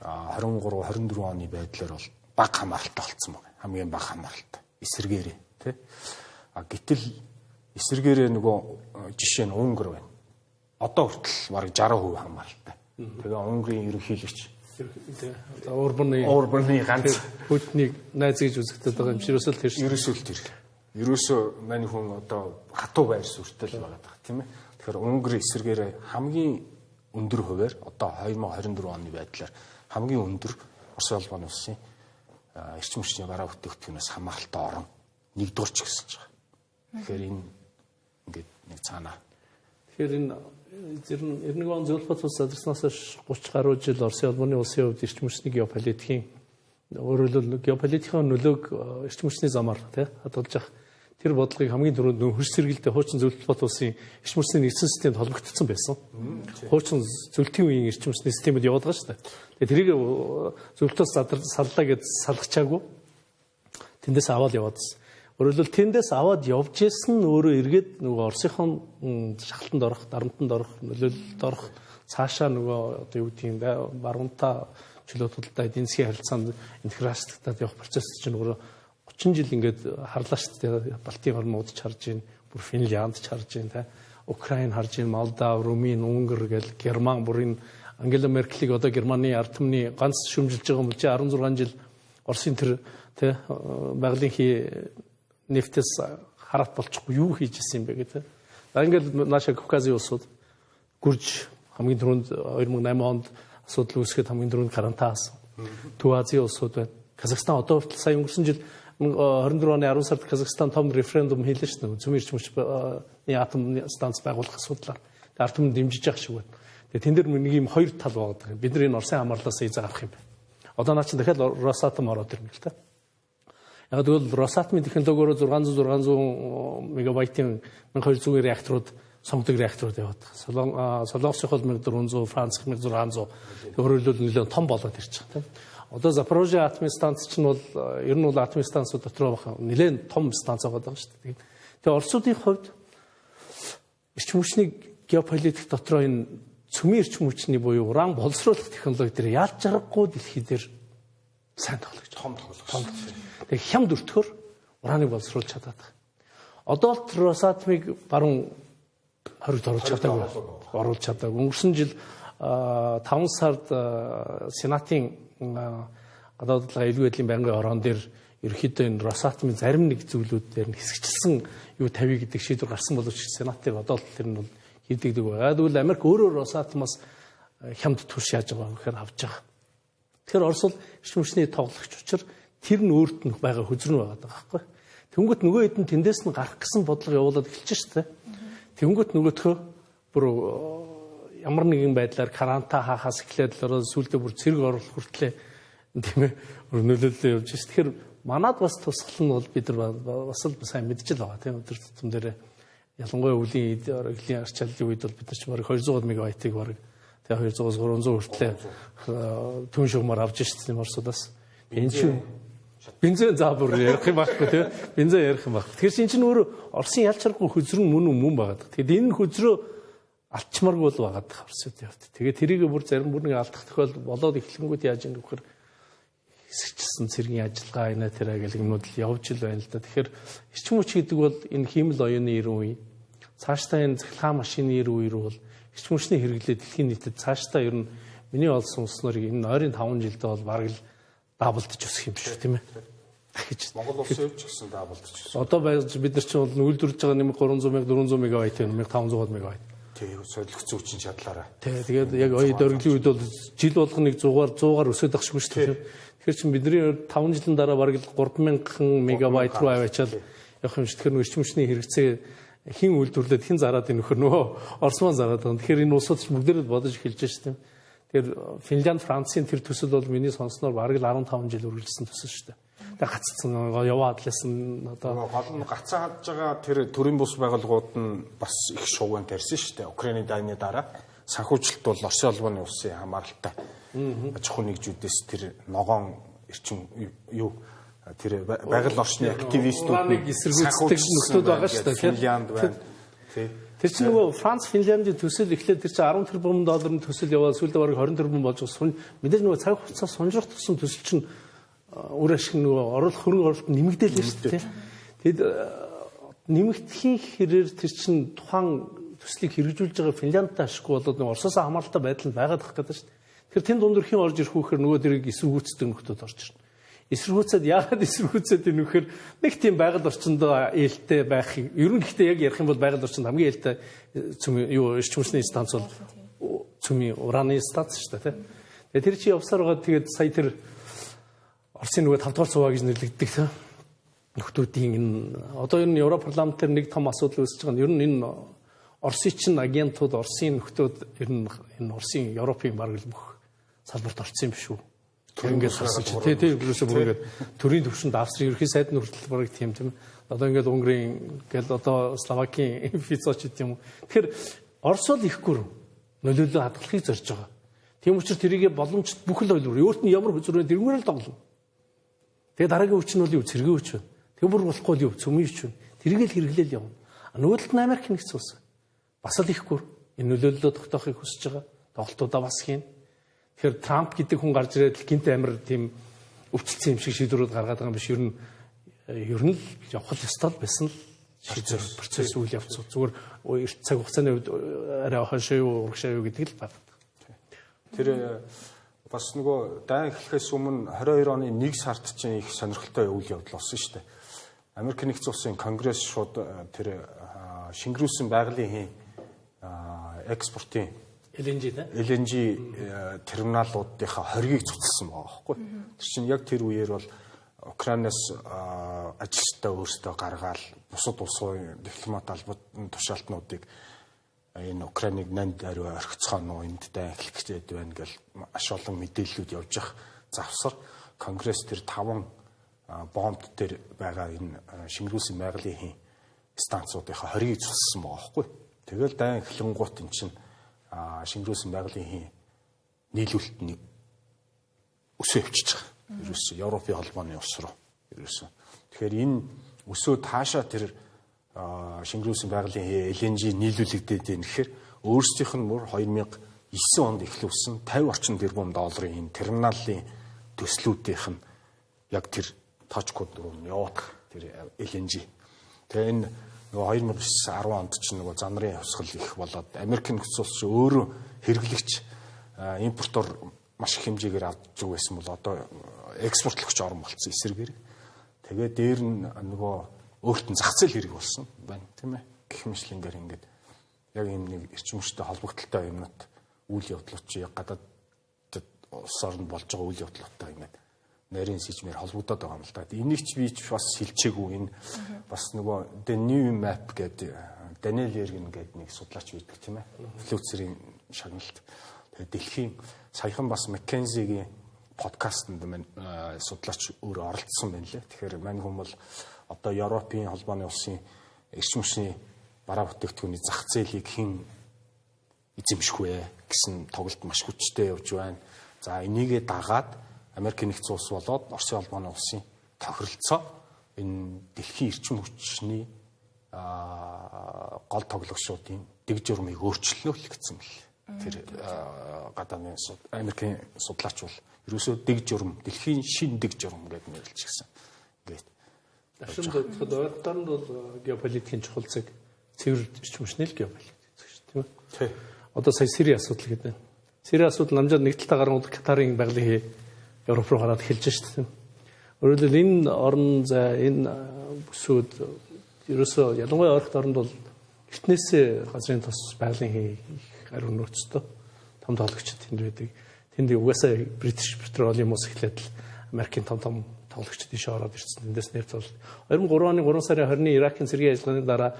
23 24 оны байдлаар бол бага хамааралтай болсон байна. Хамгийн бага хамааралтай. Эсэргээрээ тий. А гэтэл эсэргээрээ нөгөө жишээ нь Унгар байна. Одоо хүртэл бараг 60% хамааралтай. Тэгээ Унгарын ерөнхийлөгч Орбаны ганц Путинийг найз гэж үзэгдээд байгаа юм шиг ерөөсөө тэр. Ерөөсөө тэр. Ерөөсөө мань хүн одоо хатуу байр суурьтай л байгаа даа тийм ээ. Тэгэхээр Унгар эсэргээрээ хамгийн өндөр хувиар одоо 2024 оны байдлаар хамгийн өндөр Оросын холбооны улсын эрчим хүчний бараа бүтээгдэхүүнээс хамааралтай орон нэгдүгээр ч гэсэн ч байгаа. Тэгэхээр энэ ингээд нэг цаанаа. Тэгэхээр энэ 91 он Зөвлөлт улс задарснаас хойш 30 гаруй жил Оросын холбооны улсын хувьд эрчим хүчний геополитикийн өөрөөр хэлбэл геополитикийн нөлөөг эрчим хүчний замаар тий хадгалж явах тэр бодлогыг хамгийн түрүүнд хөрс сэргэлдээ хуучин Зөвлөлт улсын эрчим хүчний нэгдсэн системд холбогдсон байсан. Хуучин зөвлөлтийн үеийн эрчим хүчний системд яваад байгаа шүү дээ. Тэгээ тэрийг зөвлөлтөөс саллаа гэж салгачаагүй. Тэндээс аваад яваадсэн. Өөрөөр хэлбэл тэндээс аваад явж исэн нь өөрөө эргээд нөгөө Оросынхон шахалтанд орох, дарамтанд орох, нөлөөлөлд орох, цаашаа нөгөө одоо юу гэдэг юм бэ, баруунтаа чөлөө тулдаа эдийн засгийн харилцаанд интеграцлагдаад явах процесс чинь өөрөө 30 жил ингээд харлаа шүү дээ. Балтийн орнууд ч харж байна, бүр Финлянд ч харж байна, тэ. Украин харж байна, Молдав, Румын, Унгар гэл Герман бүр энэ Ангела Меркелийг одоо Германы ард түмний ганц шүмжилж байгаа юм бол чи 16 жил Оросын тэр тэ байгалийн хий нефтээс хараат болчихгүй юу хийж исэн юм бэ гэдэг. За ингээд нааша Кавказын улсууд гүрж хамгийн түрүүнд 2008 онд асуудал үүсгэхэд хамгийн түрүүнд карантин хаасан. Төв Азийн улсууд байна. Казахстан одоо хүртэл сая өнгөрсөн жил 24 оны 10 сард Казахстан том референдум хийлээ шүү дээ. Зүүн эрчим хүчний атом станц байгуулах асуудлаар. Ард түмэн дэмжиж явах шиг байна. Тэгээ тэн дээр нэг юм хоёр тал байгаа. Бид нар энэ Оросын хамаарлаас эзээ гарах юм байна. Одоо наа чинь дахиад Росатом ороод ирнэ л та. Яг тэгвэл Росатомын технологиороо 600 мегабайтын 1200 реакторууд сонгодог реакторууд яваад байгаа. Солонгосынх бол 1400, Францх 1600. Өөрөөр хэлбэл нэлээд том болоод ирж байгаа тийм. Одоо Запорожье атомын станц чинь бол ер нь бол атомын станцууд дотор байх нэлээд том станц байгаа шүү дээ. Тэгээ Оросуудын хувьд эрчим хүчний геополитик дотроо энэ цөмийн эрчим хүчний буюу уран боловсруулах технологи дээр ялж аргагүй дэлхий дээр сайн тоглогч. Том тоглогч. Тэгээ хямд өртөхөр ураныг боловсруулж чадаад байгаа. Одоо л Росатомыг баруун хоригд оруулж чадаагүй. Оруулж чадаагүй. Өнгөрсөн жил 5 сард Сенатын гадаад бодлогын аюулгүй байдлын байнгын хорон дээр ерөнхийдөө энэ Росатомын зарим нэг зүйлүүд дээр нь хэсэгчилсэн юу тавья гэдэг шийдвэр гарсан боловч Сенатыг одоо л тэр нь бол хийдэгдэг байгаа. Тэгвэл Америк өөрөө Росатомоос хямд түлш яаж байгаа гэхээр авч байгаа. Тэгэхээр Орос бол эрчим хүчний тоглогч учраас тэр нь өөрт нь байгаа хөзөр нь байгаа байхгүй. Тэнгүүт нөгөө хэд нь тэндээс нь гарах гэсэн бодлого явуулаад эхэлж штэ. Тэнгүүт нөгөөтхөө бүр ямар нэгэн байдлаар каранта хаахаас эхлээд л сүүлдээ бүр цэрэг оруулах хүртлээ тийм ээ нөлөөллөө явж ш. Тэгэхээр манад бас тусгал нь бол бид нар бас л сайн мэдж л байгаа тийм өдөр тутам дээр ялангуяа өвлийн оргилын арчааллын үед бол бид нар ч бараг 200 мегабайтыг бараг тэгээ 200-аас 300 хүртлээ түн шугамар авч ш тийм Оросудаас. Энэ чинь бензин за бүр ярих юм байхгүй тийм бензин ярих юм байхгүй. Тэгэхээр чинь өөрөө Оросын ялч аргагүй хөзрөн мөн мөн байгаа. Тэгэхээр энэ хөзрөө алдчмааргүй бол байгаа даа Оросын хувьд. Тэгээ тэрийг бүр зарим бүр нэг алдах тохиол болоод эхлэнгүүт яаж юм гэхээр хэсэгчсэн цэргийн ажиллагаа энэ тэрэ гэх юмнууд л явж ил байна л да. Тэгэхээр эрчим хүч гэдэг бол энэ хиймэл оюуны 90 үе, цаашдаа энэ цахилгаан машины 90 үе рүү бол эрчим хүчний хэрэглээ дэлхийн нийтэд цаашдаа ер нь миний олсон ус нарыг энэ ойрын 5 жилдээ бол бараг л даблдж өсөх юм шүү тийм ээ. Дахиж Монгол улсын хувьд ч гэсэн даблдж өсөх. Одоо байж бид нар чинь бол үйлдвэрлэж байгаа нэмэг 300 мянга 400 мегабайт 1500 мегабайт. Тий, солигдсон хүчин чадлаараа. Тий, тэгээд яг оюун дөрвөлийн үед бол жил болгоно нэг 100-аар өсөд ах шиг шүү дээ. Тэгэхээр чинь бидний 5 жилийн дараа бараг л 3000 мегабайт руу аваачаал явах юм шиг. Тэгэхээр эрчим хүчний хэрэгцээ хин үйлдвэрлээд хин зараад энэ нөхөр нөгөө Орос маань зараад байгаа. Тэгэхээр энэ улсууд ч бүгдээрээ бодож эхэлж байна шүү дээ. Тэгэхээр Финлянд, Францын тэр төсөл бол миний сонссноор бараг л 15 жил үргэлжилсэн төсөл шүү дээ. Тэгээ гаццсан яваад лсэн одоо гол нь гацаа хадж байгаа тэр төрийн бус байгууллагууд нь бас их шууган тарьсан шүү дээ. Украины дайны дараа санхүүжилт бол Оросын холбооны улсын хамааралтай аж ахуйн нэгжүүдээс тэр ногоон эрчим юу тэр байгаль орчны активистүүд эсэргүүцдэг нөхдүүд байгаа шүү дээ. Финлянд байна. Тий. Тэр чинь нөгөө Франц Финляндийн төсөл эхлээд тэр чинь 10 тэрбум долларын төсөл яваад сүүлдээ бараг 20 тэрбум болж байгаа. Мэдээж нөгөө цаг хугацаа сунжрах тусам төсөл чинь үр ашиг нөгөө оруулах хөрөнгө оруулалт нэмэгдээл шүү дээ. Тэгэд нэмэгдэхийн хэрээр тэр чинь тухайн төслийг хэрэгжүүлж байгаа Финляндтай ашиггүй болоод нөгөө Оросоос хамааралтай байдал нь байгаад байх гэдэг шүү дээ. Тэгэхээр тэн дунд хэн орж ирэх вэ гэхээр нөгөө дэрийг эсэргүүцдэг нөхдүүд орж ирнэ. Эсэргүүцээд яагаад эсэргүүцээд ийм нөхөр нэг тийм байгаль орчинд ээлтэй байхыг ер нь гэхдээ яг ярих юм бол байгаль орчинд хамгийн ээлтэй цөм юу эрчим хүчний станц бол цөмийн ураны станц шүү дээ, тийм. Тэгээ тэр чи явсаар байгаа тэгээд сая тэр Оросын нөгөө 5 дугаар цуваа гэж нэрлэгддэг тийм нөхдүүдийн энэ одоо ер нь Европ парламент дээр нэг том асуудал үүсэж байгаа нь ер нь энэ Оросын чинь агентууд, Оросын нөхдүүд ер нь энэ Оросын Европын бараг л бүх салбарт орсон юм биш үү? Ингээд харсан чи тий тий ерөөсөө бүр ингээд төрийн төвшөнд Австрийн ерөнхий сайд нь хүртэл бараг тийм тийм. Одоо ингээд Унгарын гэл одоо Словакийн Фицо ч гэдэм юм. Тэгэхээр Орос бол их гүр нөлөөлөл хадгалахыг зорж байгаа. Тийм учраас тэрийгэ боломжит бүхэл ойлбор өөрт нь ямар хөзөр вэ тэрнгээр л тоглоно. Тэгээ дараагийн хүч нь бол юу цэргийн хүч байна. Тэгээ бүр болохгүй л юу цөмийн хүч байна. Тэрийг л хэрэглээл явна. Нөгөө талд нь Америк нэгдсэн улс. Бас л их гүр энэ нөлөөллөө тогтоохыг хүсэж байгаа. Тоглолтуудаа бас хийн. Тэгэхээр Трамп гэдэг хүн гарч ирээд гинт амир тийм өвчлөсөн юм шиг шийдвэрүүд гаргаад байгаа юм биш. Ер нь л явах л ёстой л байсан л шийдвэр процесс үйл явц зүгээр эрт цаг хугацааны хувьд арай хойшоо юу урагшаа юу гэдэг л байна. Тэр бас нөгөө дайн эхлэхээс өмнө 22 оны 1 сард чинь их сонирхолтой үйл явдал болсон шүү дээ. Америк нэгдсэн улсын Конгресс шууд тэр шингэрүүлсэн байгалийн хийн экспортын LNG да? LNG терминалуудынхаа хоргийг цуцлсан байгаа байхгүй. Тэр чинь яг тэр үеэр бол Украинаас ажилчдаа өөрсдөө гаргаал бусад улсын дипломат албан тушаалтнуудыг энэ Украиныг нанд ариу орхицгаано энд дайн эхлэх гэж байна гэл маш олон мэдээллүүд явж явах завсар Конгресс тэр 5 бомб дээр байгаа энэ шингэрүүлсэн байгалийн хийн станцуудынхаа хоргийг цуцлсан байгаа байхгүй. Тэгэл дайн эхлэнгуут эн чинь шингэрүүлсэн байгалийн хийн нийлүүлэлт нь өсөө явчихж байгаа. Ерөөсөө Европын холбооны улс руу ерөөсөө. Тэгэхээр энэ өсөө таашаа тэр шингэрүүлсэн байгалийн LNG нийлүүлэгдээд байна гэхээр өөрсдийнх нь мөр 2009 онд эхлүүлсэн 50 орчим тэрбум долларын энэ терминалын төслүүдийнх нь яг тэр точкууд руу нь яваадах тэр LNG. Тэгээ энэ нөгөө 2009 10 онд чинь нөгөө занрын хувьсгал их болоод Америк нэгдсэн улс чинь өөрөө хэрэглэгч импортоор маш их хэмжээгээр авч байсан бол одоо экспортлогч орн болцсон эсрэгээр. Тэгээ дээр нь нөгөө өөрт нь зах зээл хэрэг болсон байна тийм ээ. Гэх мэтлэнгээр ингээд яг ийм нэг эрчим хүчтэй холбогдлолтой юмнууд үйл явдлууд чи яг гадаад улс орнд болж байгаа үйл явдлуудтай ингээд нарийн сэжмээр холбогдоод байгаа юм л да. Энийг ч би ч бас хэлчээгүй. Энэ бас нөгөө The New Map гэдэг Даниэл Эрген гэдэг нэг судлаач байдаг тийм ээ. Флюцерийн шагналт. Тэгээд дэлхийн саяхан бас McKinsey-гийн подкастэнд маань судлаач өөрөө оролцсон байна лээ. Тэгэхээр мань хүн бол одоо Европын холбооны улсын эрчим хүчний бараа бүтээгдэхүүний зах зээлийг хэн эзэмших вэ гэсэн тоглолт маш хүчтэй явж байна. За энийгээ дагаад Америк нэгдсэн улс болоод Оросын холбооны улсын тохиролцоо энэ дэлхийн эрчим хүчний гол тоглогчдын дэг журмыг өөрчилнө л гэсэн мэл. Тэр гадааны Америкийн судлаач бол ерөөсөө дэг журм, дэлхийн шин дэг журм гэдээ нэрлэж гисэн. Ингээд давшин бодоход ойртоор нь бол геополитикийн чухал цаг цэвэр эрчим хүчний л геополитик гэдэг шүү дээ, тийм ээ. Тий. Одоо сая Сири асуудал гэдэг. Сири асуудал намжаад нэг талдаа гарангууд Катарын байгалийн Европ руу гараад эхэлж шүү дээ. Өөрөөр хэлбэл энэ орон зай энэ бүсүүд ерөөсөө ялангуяа ойрхот оронд бол эртнээсээ газрын тос байгалийн их ариун нөөцтэй том тоглогчид тэнд байдаг. Тэнд угаасаа British Petroleum-ос эхлээд л Америкийн том том тоглогчид ийшээ ороод ирсэн. Тэндээс нефть бол 2003 оны 3 сарын 20-ны Иракийн цэргийн ажиллагааны дараа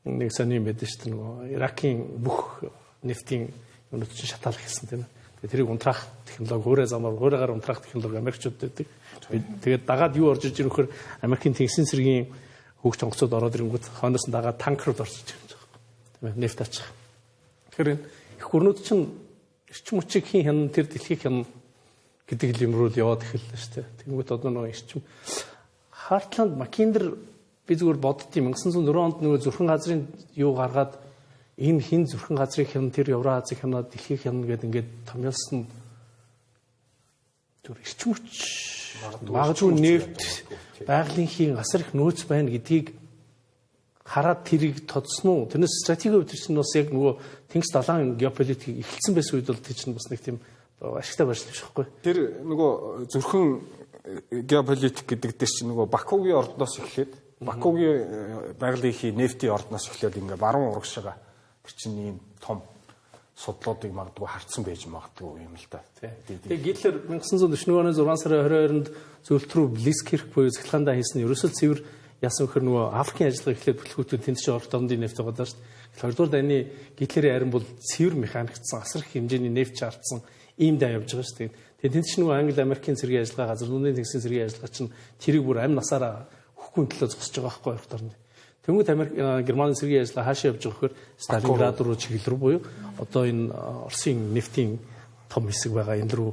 нэг сони юм байдаг шүү дээ. Нөгөө Иракийн бүх нефтийн юмнууд чинь шатаал эхэлсэн тийм ээ. Тэгээд тэрийг унтраах технологи, хуурай замаар, хуурайгаар унтраах технологи Америкчууд байдаг. Тэгээд дагаад юу орж иж ирэхээр Америкийн тэнгисийн цэргийн хөгж онгоцууд ороод ирэнгүүт хойноос нь дагаад танкерууд орж иж байгаа юм. Тийм ээ, нефт ачих. Тэгэхээр энэ их гүрнүүд чинь эрчим хүчийг хийн хянан тэр дэлхийг хянан гэдэг юм руу л яваад эхэллээ шүү дээ. Тэнгүүт одоо нөгөө эрчим Хартланд Макиндер би зүгээр боддtiin 1904 онд нөгөө зүрхэн газрын юу гаргаад энэ хин зүрхэн газрыг хянан тэр Евразийг хянаад дэлхийг хянана гэдэг ингээд томьёолсон түр эрчим хүч магадгүй нефт байгалийн хийн асар их нөөц байна гэдгийг хараад тэрийг тодсон уу? Тэрнээс стратегийн хувьд чинь бас яг нөгөө тэнгис далайн геополитикийг эхэлсэн байсан үед бол тэр чинь бас нэг тийм ашигтай барьж биш байхгүй. Тэр нөгөө зүрхэн геополитик гэдэг дээр чинь нөгөө Бакугийн ордноос эхлээд Бакугийн байгалийн хийн нефтийн ордноос эхлээд ингээ баруун урагшаага тэр чинь ийм том судлуудыг магадгүй харцсан байж магадгүй юм л да. Тэгээ Гитлер 1941 оны 6 сарын 22-нд зөвлөлт рүү Блицкриг буюу цахилгаандаа хийсэн ерөөсөө цэвэр яасан вэхэр нөгөө Африкийн ажиллагаа эхлээд бүтлгүүтүүд тэнд чинь орт орны нефт байгаа даа шүү дээ. Хоёрдугаар дайны Гитлерийн арин бол цэвэр механикдсан асар их хэмжээний нефт чаардсан ийм дай явж байгаа шүү дээ. Тэгээ тэнд чинь нөгөө Англи Америкийн цэргийн ажиллагаа, газар зүүнний тэнгисийн цэргийн ажиллагаа чинь тэрийг бүр амь насаараа хөхгүй төлөө зогсож байгаа байхгүй орт орны. Тэнгүүд Америк Германы цэргийн ажиллагаа хаашаа явж байгаа вэхэр Сталинград руу чиглэл рүү буюу одоо энэ Оросын нефтийн том хэсэг байгаа энэ рүү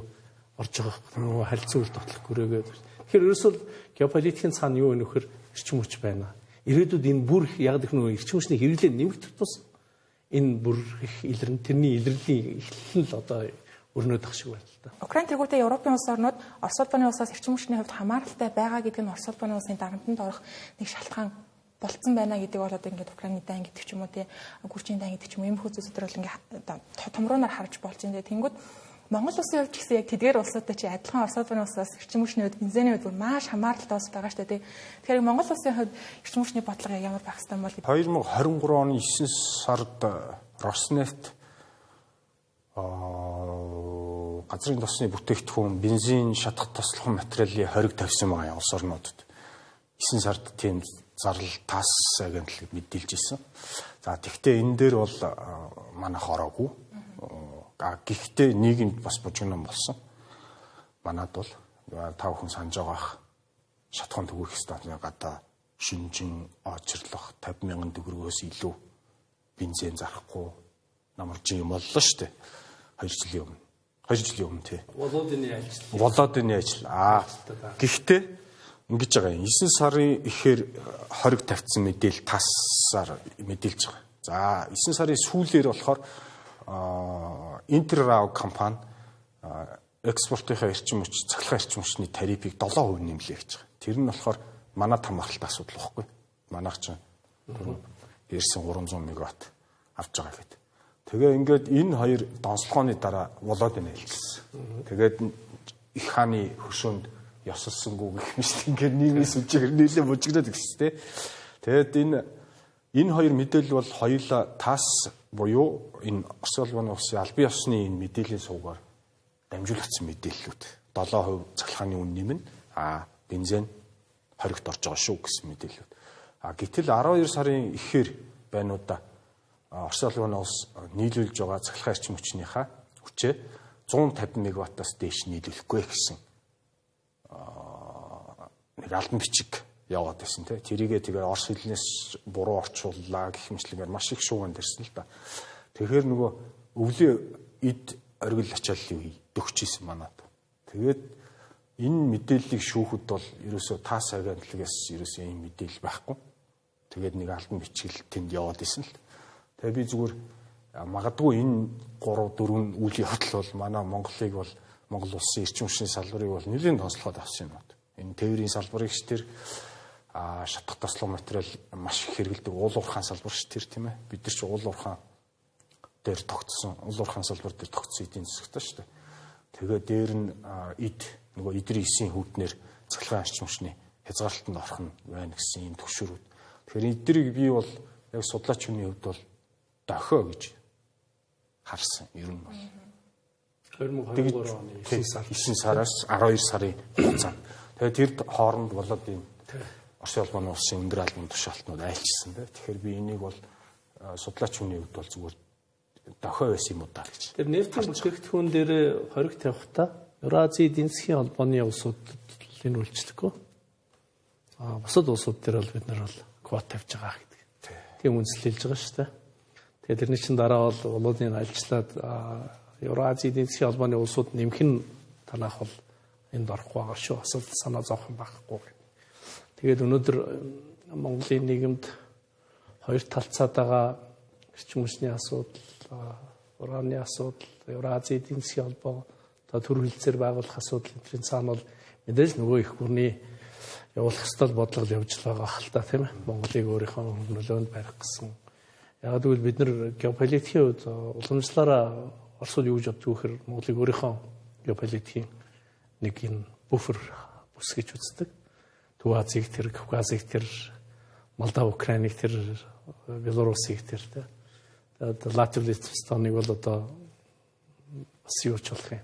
орж байгаа байхгүй. Нөгөө харилцан үйл тотлох гөрөөгээд. Тэгэхээр ерөөсөө геополитикийн цаана юу вэ нөхөр эрчим хүч байна. Ирээдүйд энэ бүр яг гэх нөгөө эрчим хүчний хэрэглээ нэмэгдэх тусам энэ бүр их илэрнэ. Тэрний илэрлийн эхлэл нь л одоо өрнөд ах шиг байна л да. Украин тэргүүтээ Европын улс орнууд Орос улбаны улсаас эрчим хүчний хувьд хамааралтай байгаа гэдэг нь Орос улбаны улсын дарамтанд орох нэг шалтгаан болцсон байна гэдэг бол одоо ингээд Украины дайн гэдэг ч юм уу тий Гүржийн дайн гэдэг ч юм уу ийм зүйлсүүд бол ингээд томруунаар харж болж байна. Тэнгүүд Монгол улсын хувьд ч гэсэн яг тэдгээр улсуудтай чи адилхан Орос улбаны улсаас эрчим хүчний хувьд бензиний хувьд бүр маш хамааралтай улс байгаа шүү дээ тий. Тэгэхээр Монгол улсын хувьд эрчим хүчний бодлого яг ямар байх хэвээр юм бол 2023 оны 9 сард Роснефт газрын тосны бүтээгдэхүүн бензин шатах тослох материалын хориг тавьсан байгаа улс орнуудад 9 сард тийм зарлал ТАСС агентлаг мэдээлж ирсэн. За тэгвэл энэ дээр бол манайх ороогүй. Гэхдээ нийгэмд бас бужигнан болсон. Манад бол та бүхэн санаж байгаах шатхан төгөөх станцын гадаа шинжин очрлох 50 мянган төгрөгөөс илүү бензин зарахгүй намарч юм боллоо шүү дээ. 2 жилийн өмнө. 2 жилийн өмнө тий. Володины ажил. Володины ажил. Гэхдээ ингэж байгаа юм. 9 сарын ихээр хориг тавьсан мэдээлэл ТАСС-аар мэдээлж байгаа. За 9 сарын сүүлээр болохоор Интеррау компани экспортынхаа эрчим хүч, цахилгаан эрчим хүчний тарифыг 7% нэмлээ гэж байгаа. Тэр нь болохоор манай хамааралтай асуудал байхгүй. Манайх чинь ирсэн 300 мегаватт авч байгаа гэдэг. Тэгээ ингээд энэ хоёр донслогооны дараа Володин ээлжилсэн. Тэгээд их хааны хөшөөнд ёсолсонгүй гэх мэт ингээд нийгмийн сүлжээгээр нийлээ бужигнаад гисэн тэ. Тэгээд энэ хоёр мэдээлэл бол хоёулаа ТАСС буюу энэ Орос улбаны улсын албан ёсны энэ мэдээллийн сувгаар дамжуулагдсан мэдээллүүд. 7% цахилгааны үн нэмнэ. Бензин хоригт орж байгаа шүү гэсэн мэдээллүүд. Гэтэл 12 сарын ихээр байна уу да. Орос улбаны улс нийлүүлж байгаа цахилгаан эрчим хүчнийхаа хүчээ 150 мегаваттаас дээш нийлүүлэхгүй гэсэн нэг албан бичиг яваад байсан тий. Тэрийгээ тэгээ Орос хэлнээс буруу орчууллаа гэх мэтлэгээр маш их шууган дэрсэн л да. Тэгэхээр нөгөө өвлийн эд оргил ачааллын үе дөгчийсэн манад. Тэгээд энэ мэдээллийг шүүхэд бол ерөөсөө ТАСС агентлагаас ерөөсөө ийм мэдээлэл байхгүй. Тэгээд нэг албан бичгэл тэнд яваад исэн л. Тэгээ би зүгээр магадгүй энэ 3 4 үйл явдал бол манай Монголыг бол Монгол улсын эрчим хүчний салбарыг бол нэлийн тонслоход авсан юм байна. Энэ тээврийн салбарыг ш тэр шатах тослог материал маш их хэрэглэдэг уул уурхаан салбар ш тэр тийм ээ. Бид нар ч уул уурхаан дээр тогтсон, уул уурхаан салбар дээр тогтсон эдийн засагтай шүү дээ. Тэгээ дээр нь эд нөгөө эдрийн эсийн хүүднэр цахилгаан эрчим хүчний хязгаарлалтанд орох нь байна гэсэн ийм төвшөрүүд. Тэгэхээр эдрийг би бол яг судлаач хүний хувьд бол дохио гэж харсан ер нь бол. 2023 оны 9 сараас 12 сарын хугацаанд. Тэгээд тэр хооронд болоод энэ Оросын холбооны улсын өндөр албан тушаалтнууд айлчсан тий. Тэгэхээр би энийг бол судлаач хүний хувьд бол зүгээр дохио байсан юм уу да гэж. Тэр нефтийн бүтээгдэхүүн дээр хориг тавихтаа Евразийн эдийн засгийн холбооны улсуудад энэ үйлчлэхгүй. Бусад улсууд дээр бол бид нар бол квот тавьж байгаа гэдэг. Тийм үндэслэл хэлж байгаа шүү дээ. Тэгээд тэрний чинь дараа бол улуудын альчлаад Евразийн эдийн засгийн холбооны улсууд нэмэх нь танах бол энд орохгүй байгаа шүү. Асуулт санаа зовох юм байхгүй гэх. Тэгээд өнөөдөр Монголын нийгэмд хоёр талцаад байгаа эрчим хүчний асуудал, ураны асуудал, Евразийн эдийн засгийн холбоо, одоо төр хилцээр байгуулах асуудал энтрийн цаана бол мэдээж нөгөө их гүрний явуулах ёстой бодлого явж л байгаа хэл та, тийм ээ. Монголыг өөрийнхөө нөлөөнд барих гэсэн. Яг гэвэл бид нар геополитикийн хувьд уламжлалаараа Оросууд юу гэж боддог вэ гэхээр Монголыг өөрийнхөө геополитикийн нэг энэ буфер бүс гэж үздэг. Төв Азийг тэр, Кавказыг тэр, Молдав, Украиныг тэр, Белорусыг тэр, тийм. Тэгээд Латви, Литвстаныг бол одоо бас юу ч болох юм.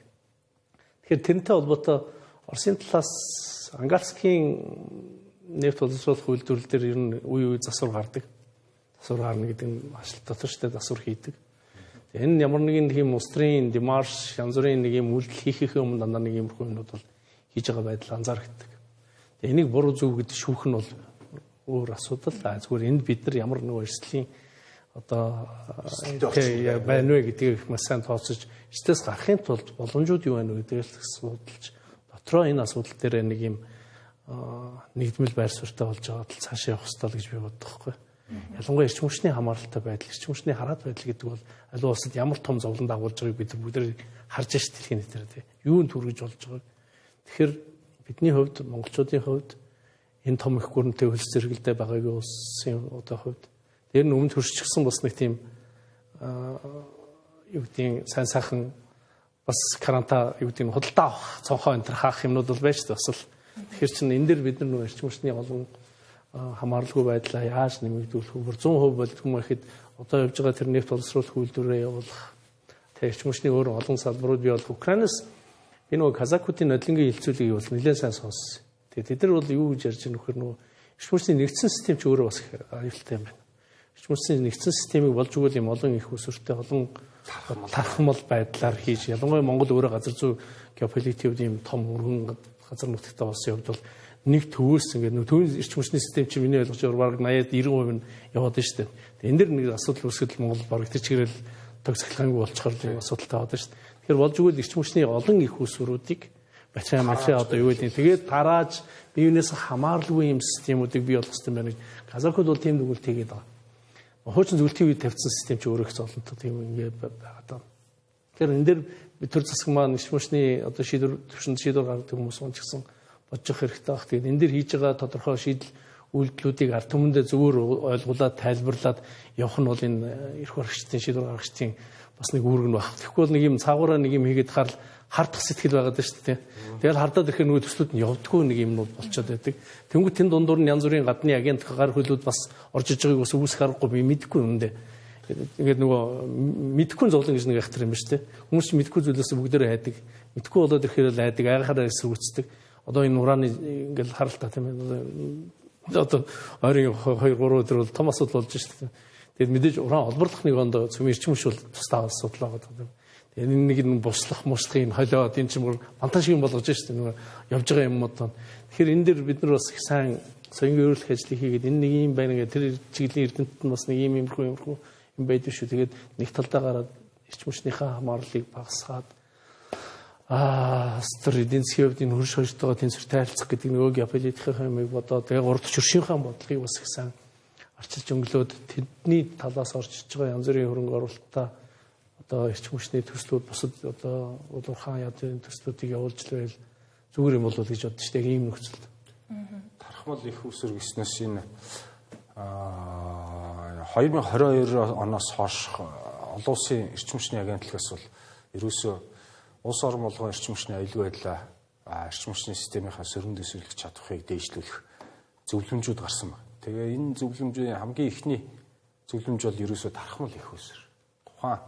Тэгэхээр тэрнтэй холбоотой Оросын талаас Ангарскийн нефть боловсруулах үйлдвэрлэл дээр ер нь үе үе засвар гардаг. Засвар гарна гэдэг нь маш дотор штэ засвар хийдэг. Энэ ямар нэгэн тийм улс төрийн демарш, янз бүрийн нэг юм үйлдэл хийхийнхээ өмнө дандаа нэг иймэрхүү юмнууд бол хийж байгаа байдал анзаарэгддэг. Тэгээ энийг буруу зөв гэдэг шүүх нь бол өөр асуудал. Зүгээр энд бид нар ямар нэг эрсдлийн одоо байна вэ гэдгийг маш сайн тооцож, эрсдэлээс гарахын тулд боломжууд юу байна вэ гэдгийг судалж, дотроо энэ асуудал дээр нэг юм нэгдмэл байр суурьтай болж байгаа л цаашаа явах ёстой л гэж би боддог байхгүй. Ялангуяа эрчим хүчний хамааралтай байдал, эрчим хүчний хараад байдал гэдэг бол аливаа улсад ямар том зовлон дагуулж байгааг бид бүгд харж шít дэлхийн нийтээр тий. Юунд хүргэж болж байгааг. Тэгэхээр бидний хувьд, монголчуудын хувьд энэ том их гүрнтэй хөлс зэрэгэлдээ байгаагийн улсын одоо хувьд тэр нь өмнө төрчихсөн бас нэг тийм юу гэдгийг сайн сайхан бас каранта юу гэдгийг худалдаа авах, цонхоо энэ төр хаах юмнууд бол байж бас л. Тэгэхээр чинь энэ дэр бид нар нөө эрчим хүчний олон хамааралгүй байдлаа яаж нэмэгдүүлэх вэ? 100% болдгоо юм гэхэд одоо явж байгаа тэр нефть боловсруулах үйлдвэрээ явуулах, тэр эрчим хүчний өөр олон салбарууд бий болох. Украинаас би нөгөө казакуудын нодлонгийн хилцүүлгийг бол нэлээд сайн сонссон. Тэгээд тэд нар бол юу гэж ярьж байгаа нөхөр нөгөө эрчим хүчний нэгдсэн систем ч өөрөө бас их аюултай юм байна. Эрчим хүчний нэгдсэн системийг болж өгвөл юм олон их усүртэй олон тархмал байдлаар хийж, ялангуяа Монгол өөрөө газар зүй геополитикийн хувьд ийм том өргөн газар нутагтай болсон явдал бол нэг төвөөс ингээд нөгөө төвийн эрчим хүчний систем чинь миний ойлгож байгаа бараг 80 90% нь яваад байна шүү дээ. Энэ дэр нэг асуудал үүсгэхэд Монгол бараг тэр чигээрэл тог цахилгаангүй болчихоор л асуудалтай байгаа шүү дээ. Тэгэхээр болж өгвөл эрчим хүчний олон их усүрүүдийг батарей материал одоо юу гэдэг тэгээд тарааж биенээс хамааралгүй юм системүүдийг бий болгох хэрэгтэй байна гэж казакууд бол тийм дүгнэлт хийгээд байгаа. Хуучин зөвлөлтийн үед тавьсан систем чи өөрөө их зовлонтой тийм ингээд байгаа даа. Тэгэхээр энэ дэр төр засаг маань эрчим хүчний одоо шийдвэр төвшөнд шийдвэр гаргадаг хүмүүс маань ч гэсэн бодож явах хэрэгтэй баг. Тэгээд энэ дэр хийж байгаа тодорхой шийдэл үйлдэлүүдийг ард түмэндээ зөвөр ойлгуулад тайлбарлаад явах нь бол энэ эрх баригчдын шийдвэр гаргагчдын бас нэг үүрэг нь баг. Тэгэхгүй бол нэг юм цаагаараа нэг юм хийгээд харал хардах сэтгэл байгаад байна шүү дээ. Тэгэл хардаад ирэхээр нөгөө төслүүд нь явдггүй нэг юмнууд болчиход байдаг. Тэнгүүд тэн дундуур нь янз бүрийн гадны агент гар хөлүүд бас орж иж байгааг бас үүсэх аргагүй би мэдэхгүй үнэндээ. Ингээд нөгөө мэдэхгүй зовлон гэж нэг ахтар юм ба шүү дээ. Хүмүүс чинь мэдэхгүй зүйлээс бүгдээрээ хайдаг. Мэдэхгүй болоод ирэхээр л айдаг, айгахаараа эсэргүүцдэг. Одоо энэ ураны ингээл харалтаа тийм ээ. Одоо ойрын 2 3 өдөр бол том асуудал болж шүү дээ. Тэгээд мэдээж уран олборлох нэг онд цөм эрчим хүч бол тусдаа асуудал байгаа. Тэгээд энэ нэг нь буслах, муслахын холиод энэ чинь бүр мантан шиг юм болгож шүү дээ. Нөгөө явж байгаа юм одоо. Тэгэхээр энэ дэр бид нар бас их сайн соёнгийн өөрчлөх ажлыг хийгээд энэ нэг юм байна гэх тэр чиглэлийн эрдэмтэд нь бас нэг юм иймэрхүү юм байдаг шүү. Тэгээд нэг талдаа гараад эрчим хүчнийхээ хамаарлыг багасгаад тэр эдийн засгийн хувьд энэ хөрш хоёртойгоо тэнцвэртэй харилцах гэдэг нөгөө геополитикийн юмыг бодоод тэгээ гурав дахь хөршийнхээ бодлогыг бас их сайн арчилж өнгөлөөд тэдний талаас орж иж байгаа янз бүрийн хөрөнгө оруулалтаа одоо эрчим хүчний төслүүд бусад одоо улуурхаан ядрын төслүүдийг явуулж л байл зүгээр юм болов гэж боддоо шүү дээ ийм нөхцөлд. Тархмал их үсэр гэснээс энэ 2022 оноос хойш олон улсын эрчим хүчний агентлагаас бол ерөөсөө улс орон болгон эрчим хүчний аюулгүй байдлаа эрчим хүчний системийнхаа сөргөн дэвсгүйлэх чадварыг дээшлүүлэх зөвлөмжүүд гарсан байна. Тэгээ энэ зөвлөмжийн хамгийн эхний зөвлөмж бол ерөөсөө тархмал их үсэр. Тухайн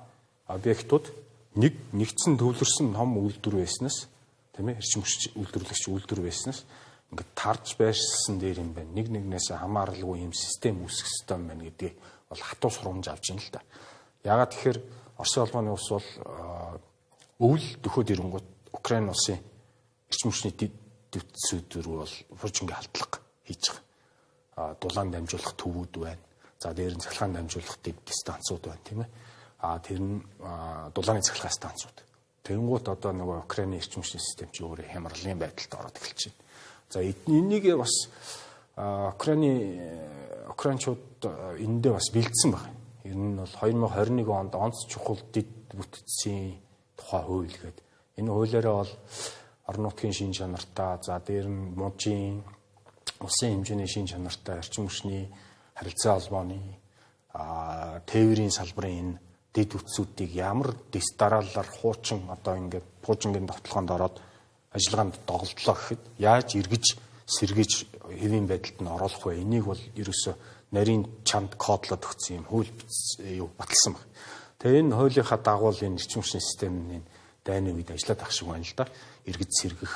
объектууд нэг нэгдсэн төвлөрсөн том үйлдвэр байснаас тийм ээ эрчим хүч үйлдвэрлэгч үйлдвэр байснаас ингээд тарж байршилсан дээр юм байна. Нэг нэгнээс хамааралгүй юм систем үүсгэх ёстой юм байна гэдгийг бол хатуу сурамж авч ин л да. Ягаад тэгэхээр Оросын холбооны улс бол өвөл дөхөөд ирэнгүүт Украин улсын эрчим хүчний дэвтсүүд рүү бол хуржингийн халдлага хийж байгаа. Дулаан дамжуулах төвүүд байна. За дээр нь цахилгаан дамжуулах дэд станцууд байна, тийм ээ. Тэр нь дулааны цахилгаан станцууд. Тэнгуут одоо нөгөө Украины эрчим хүчний систем чи өөрөө хямралын байдалд ороод эхэлж байна. За энийг бас Украины украинчууд энэндээ бас бэлдсэн байна. Ер нь бол 2021 онд онц чухал дэд бүтцийн тухай хууль гэдэг. Энэ хуулиараа бол орон нутгийн шин чанартай, за дээр нь мужийн улсын хэмжээний шин чанартай эрчим хүчний харилцаа холбооны тээврийн салбарын энэ дэд бүтцүүдийг ямар дэс дараалалаар хуучин одоо ингээд пуужингийн довтлогоонд ороод ажиллагаанд доголдлоо гэхэд яаж эргэж сэргийж хэвийн байдалд нь оруулах вэ? Энийг бол ерөөсөө нарийн чанд кодлоод өгсөн юм хууль юу баталсан байна. Тэгээ энэ хуулийнхаа дагуу энэ эрчим хүчний системийн дайны үед ажиллаад ах шиг байна л да. Эргэж сэргэх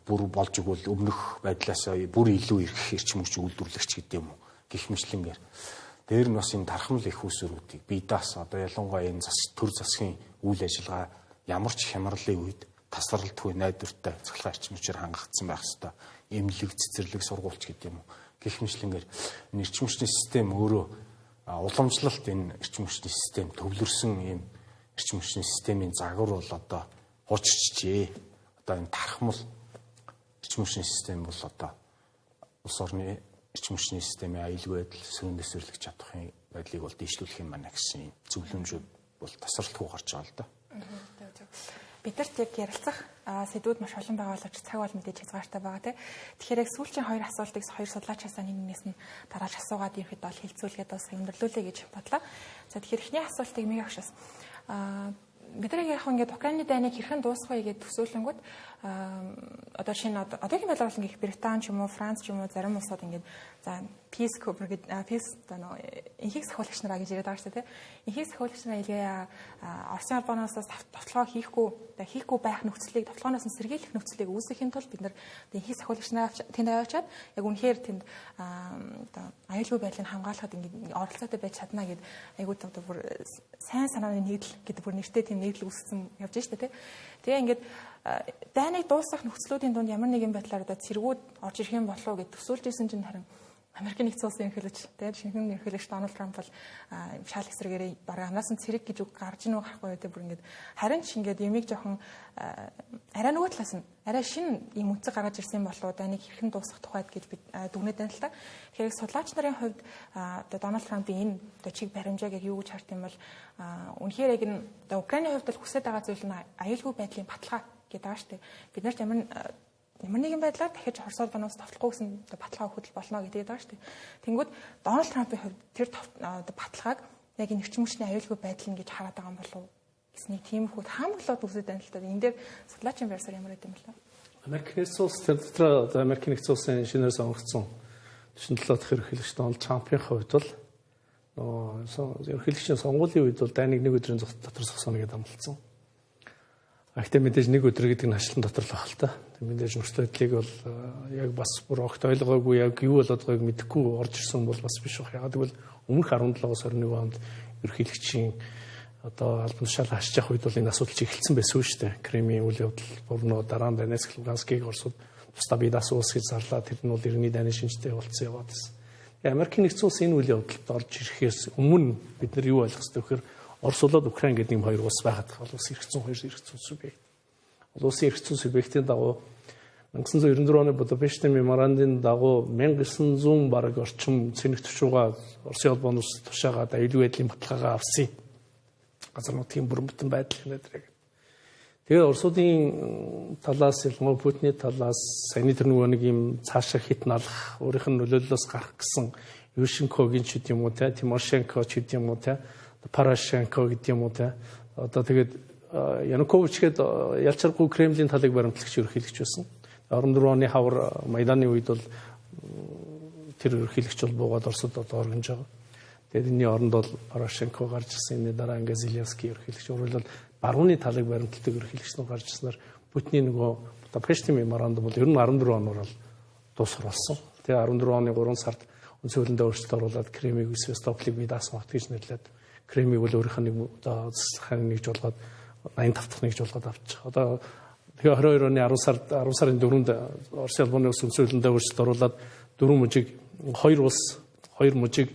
бүр болж игэл өмнөх байдлаас бүр илүү эргэх эрчим хүч үйлдвэрлэгч гэдэг юм уу гих мэтлэнгээр. Дээр нь бас энэ тархамл их усруудыг бидаас одоо ялангуяа энэ төр засгийн үйл ажиллагаа ямар ч хямралын үед тасралтгүй найдвартай цахилгаан эрчим хүчээр хангагдсан байх ёстой. Эмнэлэг, цэцэрлэг, сургуульч гэдэг юм уу. Гэх мэтлэнгээр энэ эрчим хүчний систем өөрөө уламжлалт энэ эрчим хүчний систем төвлөрсөн ийм эрчим хүчний системийн загвар бол одоо хуучирчжээ. Одоо энэ тархмал эрчим хүчний систем бол одоо улс орны эрчим хүчний системийн аюулгүй байдал, сөрөг дэвсвэрлэх чадварын байдлыг бол дээшлүүлэх юм байна гэсэн зөвлөмжүүд бол тасралтгүй гарч байгаа л да. Бидэрт яг ярилцах сэдвүүд маш олон байгаа боловч цаг бол мэдээж хязгаартай байгаа тий. Тэгэхээр яг сүүлчийн хоёр асуултыг хоёр судлаачаасаа нэг нэгнээс нь дараалж асуугаад ерхэд бол хилцүүлгээд бас өндөрлүүлээ гэж бодлоо. За тэгэхээр эхний асуултыг мэг агшаас бид нар яг ингээд Украины дайныг хэрхэн дуусгах вэ гэж төсөөлөнгөт одоо шинэ одоогийн байдлаар бол ингээд Британи ч юм уу Франц ч юм уу зарим улсууд ингээд за Peace Corps гэдэг Peace одоо нөө энхийг сахиулагч нараа гэж яриад байгаа шүү дээ тий. Энхийг сахиулагч нараа илгээ Оросын холбооноос товтлогоо хийхгүй байх нөхцөлийг товтлогооноос нь сэргийлэх нөхцөлийг үүсгэхийн тулд бид нар энхийг сахиулагч нараа тэнд аваачаад яг үнэхээр тэнд одоо аюулгүй байдлыг хамгаалахад ингээд оролцоотой байж чадна гэд айгуу одоо бүр сайн санааны нэгдэл гэдэг бүр нэртэй тийм нэгдэл үүсгэсэн явж штэ тий. Тэгээ ингээд дайныг дуусгах нөхцлүүдийн дунд ямар нэгэн байдлаар одоо цэргүүд орж ирэх юм болов уу гэд төсөөлж исэн чинь харин Америкийн нэгдсэн улсын ерөнхийлөгч тэгээд шинэхэн ерөнхийлөгч Дональд Трамп бол шал эсрэгээрээ бараг амнаас нь цэрэг гэж үг гарч ийн үү гарахгүй үү бүр ингээд харин ч ингээд ямиг жоохон арай нөгөө талаас нь арай шинэ юм үнцэг гаргаж ирсэн болов уу дайныг хэрхэн дуусгах тухайд гэж бид дүгнээд байна л та. Тэгэхээр судлаач нарын хувьд одоо Дональд Трампын энэ одоо чиг баримжааг яг юу гэж харт юм бол үнэхээр яг энэ одоо Украины хувьд бол хүсэж байгаа зүйл нь аюулгүй байдлын баталгаа гэдэг байгаа шүү дээ. Бид нарт ямар нэгэн байдлаар дахиж Орос улбанаас товтлохгүй гэсэн баталгаа өгөхөд болно гэдэг байгаа шүү дээ. Тэнгүүд Дональд Трампын хувьд тэр баталгааг яг энэ эрчим хүчний аюулгүй байдал нь гэж хараад байгаа юм болов уу гэсэн нэг тиймэрхүү таамаглалууд үүсэж байна л та. Энэ дээр судлаачийн байрсаар ямар байд юм бэ? Америк нэгдсэн улс тэр дотор одоо Америк нэгдсэн улсын шинээр сонгогдсон 47 дахь ерөнхийлөгч Дональд Трампын хувьд бол нөгөө ерөнхийлөгчийн сонгуулийн үед бол дайныг нэг өдрийн дотор зогсооно гэдээ амлалцсан. Гэхдээ мэдээж нэг өдөр гэдэг нь ачлан дотор л байх л та. Мэдээж нөхцөл байдлыг бол яг бас бүр огт ойлгоогүй яг юу болоод байгааг мэдэхгүй орж ирсэн бол бас биш байх. Яг гэвэл өмнөх 17-оос 21 онд ерөнхийлөгчийн одоо албан тушаал хашиж явах үед бол энэ асуудал чи эхэлсэн байсан шүү дээ. Кремийн үйл явдал бүр нөө дараа нь Донецк, Луганскийг Оросууд тусдаа бие даасан улс гэж зарлаа. Тэр нь бол иргэний дайны шинжтэй явуулсан яваад байсан. Америкийн нэгдсэн улс энэ үйл явдалд орж ирэхээс өмнө бид нар юу ойлгох ёстой гэхээр Орос болоод Украин гэдэг юм хоёр улс байгаад байгаа. Улс эрх зүйн хоёр эрх зүйн субъект. Улсын эрх зүйн субъектийн дагуу 1994 оны Будапештийн меморандумын дагуу 1900 бараг орчим цэнэг тушууга Оросын холбооноос тушаагаад аюулгүй байдлын баталгаагаа авсан. Газар нутгийн бүрэн бүтэн байдал гэнэ. Тэгээ Оросуудын талаас ялангуяа Путиний талаас саяны тэр нөгөө нэг юм цаашаа хит налах, өөрийнх нь нөлөөллөөс гарах гэсэн Ющенкогийн ч гэдэм юм уу те, Тимошенко ч гэдэм юм уу те, Порошенко гэдэг юм уу те. Одоо тэгээд Янукович гээд ялчаргүй Кремлийн талыг баримтлагч ерөнхийлөгч байсан. 14 оны хавар Майданы үед бол тэр ерөнхийлөгч бол буугаад Оросод одоо оргинж байгаа. Тэгээд энэний оронд бол Порошенко гарч ирсэн. Энэний дараа ингээ Зеленский ерөнхийлөгч. Өөрөөр хэлбэл барууны талыг баримтлагдаг ерөнхийлөгч нар гарч ирснээр Путиний нөгөө Будапештийн меморандум бол ер нь 14 оноор бол дуусгар болсон. Тэгээд 14 оны 3 сард Үндсэн хуулиндаа өөрчлөлт оруулаад Кремийг Севастополыг би даасан хот гэж нэрлээд Кремийг бол өөрийнх нь нэг одоо засгийн нэгж болгоод 85 дахь нэгж болгоод авчих. Одоо тэгээ 22 оны 10 сард 10 сарын 4-нд Оросын холбооны улс үндсэн хуулиндаа өөрчлөлт оруулаад 4 мужийг 2 улс 2 мужийг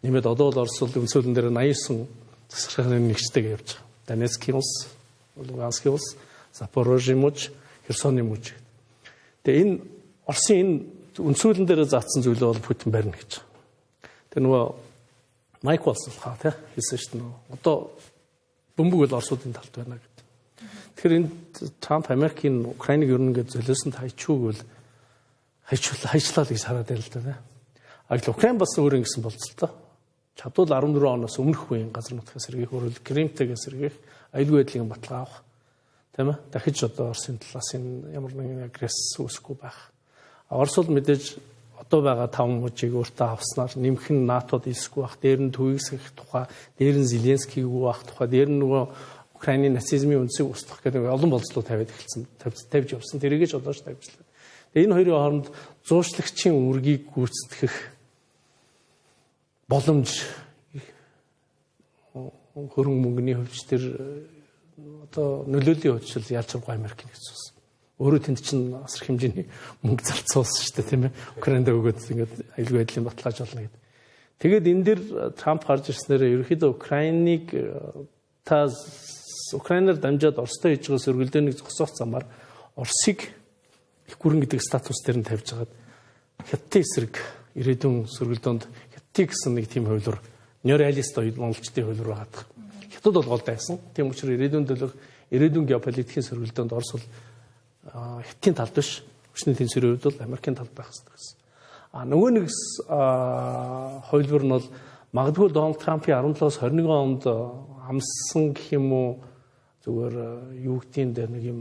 нэмээд одоо бол Орос бол үндсэн хуулийн дээр 89 засгийн нэгжтэйг явж байгаа. Донецкийн улс, Луганскийн улс, Запорожийн муж, Херсоны муж. Тэгээ энэ Оросын энэ үндсэн хуулийн дээр заасан зүйлээ бол Путин барина гэж. Тэгээ нөгөө Майк Уолс болохоор тий хэлсэн шүү дээ. Одоо бөмбөг бол Оросуудын талд байна гэдэг. Тэгэхээр энэ Трамп Америкийн Украиныг ер нь ингээд золиосон хайчгүй бол хайчлаа л гэж хараад байна л да тий. А гэтэл Украин бас өөр ингэсэн болцолтой. Чадвал 14 оноос өмнөх үеийн газар нутгаас сэргээх, өөрөлд Кримтэйгээ сэргээх, аюулгүй байдлын баталгаа авах. Тийм ээ. Дахиж одоо Оросын талаас энэ ямар нэгэн агресс үүсэхгүй байх. Орос бол мэдээж одоо байгаа 5 мужийг өөртөө авснаар нэмэх нь НАТОд элсэхгүй байх, дээр нь төвийг сэргэх тухай, дээр нь Зеленскийг байх тухай, дээр нь нөгөө Украины нацизмын үндсийг устгах гэдэг олон болцлоо тавиад эхэлсэн, тавьж явсан. Тэрийг ч одоо ч тавьжлаа. Тэгээ энэ хоёрын хооронд зуурчлагчийн үүргийг гүйцэтгэх боломж хөрөнгө мөнгөний хувьд тэр одоо нөлөөллийн хувьд ч ялцаргүй Америк нэгдсэн улс. Өөрөө тэнд чинь асар хэмжээний мөнгө зарцуулсан шүү дээ, тийм ээ. Украинд өгөөд ингээд аюулгүй байдлын баталгааж болно гэдэг. Тэгээд энэ дэр Трамп гарч ирснээр ерөнхийдөө Украиныг та Украинаар дамжаад Оростой хийж байгаа сөргөлдөөнийг зогсоох замаар Оросыг их гүрэн гэдэг статус дээр нь тавьж хагаад Хятадын эсрэг ирээдүйн сөргөлдөөнд Хятадыг гэсэн нэг тийм хувилбар неореалист монголчдын хувилбар байгаад. Хятад бол гол дайсан. Тийм учраас ирээдүйн төлөх ирээдүйн геополитикийн сөргөлдөөнд Орос бол Хятадын талд биш. Хүчний тэнцвэрийн хувьд бол Америкийн талд байх хэрэгтэй гэсэн. А нөгөө нэг хувилбар нь бол магадгүй Дональд Трампын 17-оос 21 онд амссан гэх юм уу зүгээр юу гэдгийг нэг юм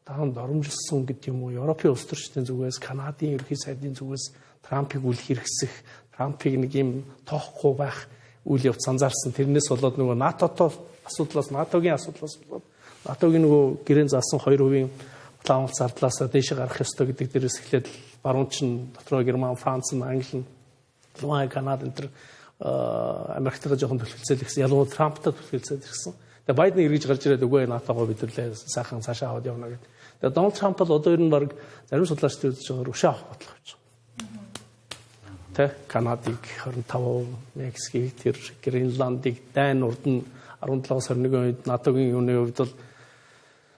даан доромжилсан гэдэг юм уу Европын улс төрчдийн зүгээс Канадын ерөнхий сайдын зүгээс Трампыг үл хэрэгсэх, Трампыг нэг юм тоохгүй байх үйл явц анзаарсан. Тэрнээс болоод нөгөө НАТОтой асуудлаас, НАТОгийн асуудлаас болоод НАТОгийн нөгөө гэрэн заасан 2% план зардлаасаа дээшээ гарах ёстой гэдэг дээрээс эхлээд баруун чинь дотроо Герман, Франц, Англи, Луан, Канада энэ төр Америктайгаа жоохон түлхэлцэл ихсэн. Ялангуяа Трамптай түлхэлцэл ирсэн. Тэгээ Байден эргэж гарч ирээд үгүй НАТОгоо бид нэрлээ сайхан цаашаа аваад явна гэдэг. Тэгээ Дональд Трамп бол одоо ер нь баг зарим судлаачдын үзэж байгаагаар өшөө авах бодлого гэж байгаа. Тэ Канадыг 25, Мексикийг тэр Гренландыг дайн урд нь 17-оос 21 онд НАТОгийн юуны хувьд бол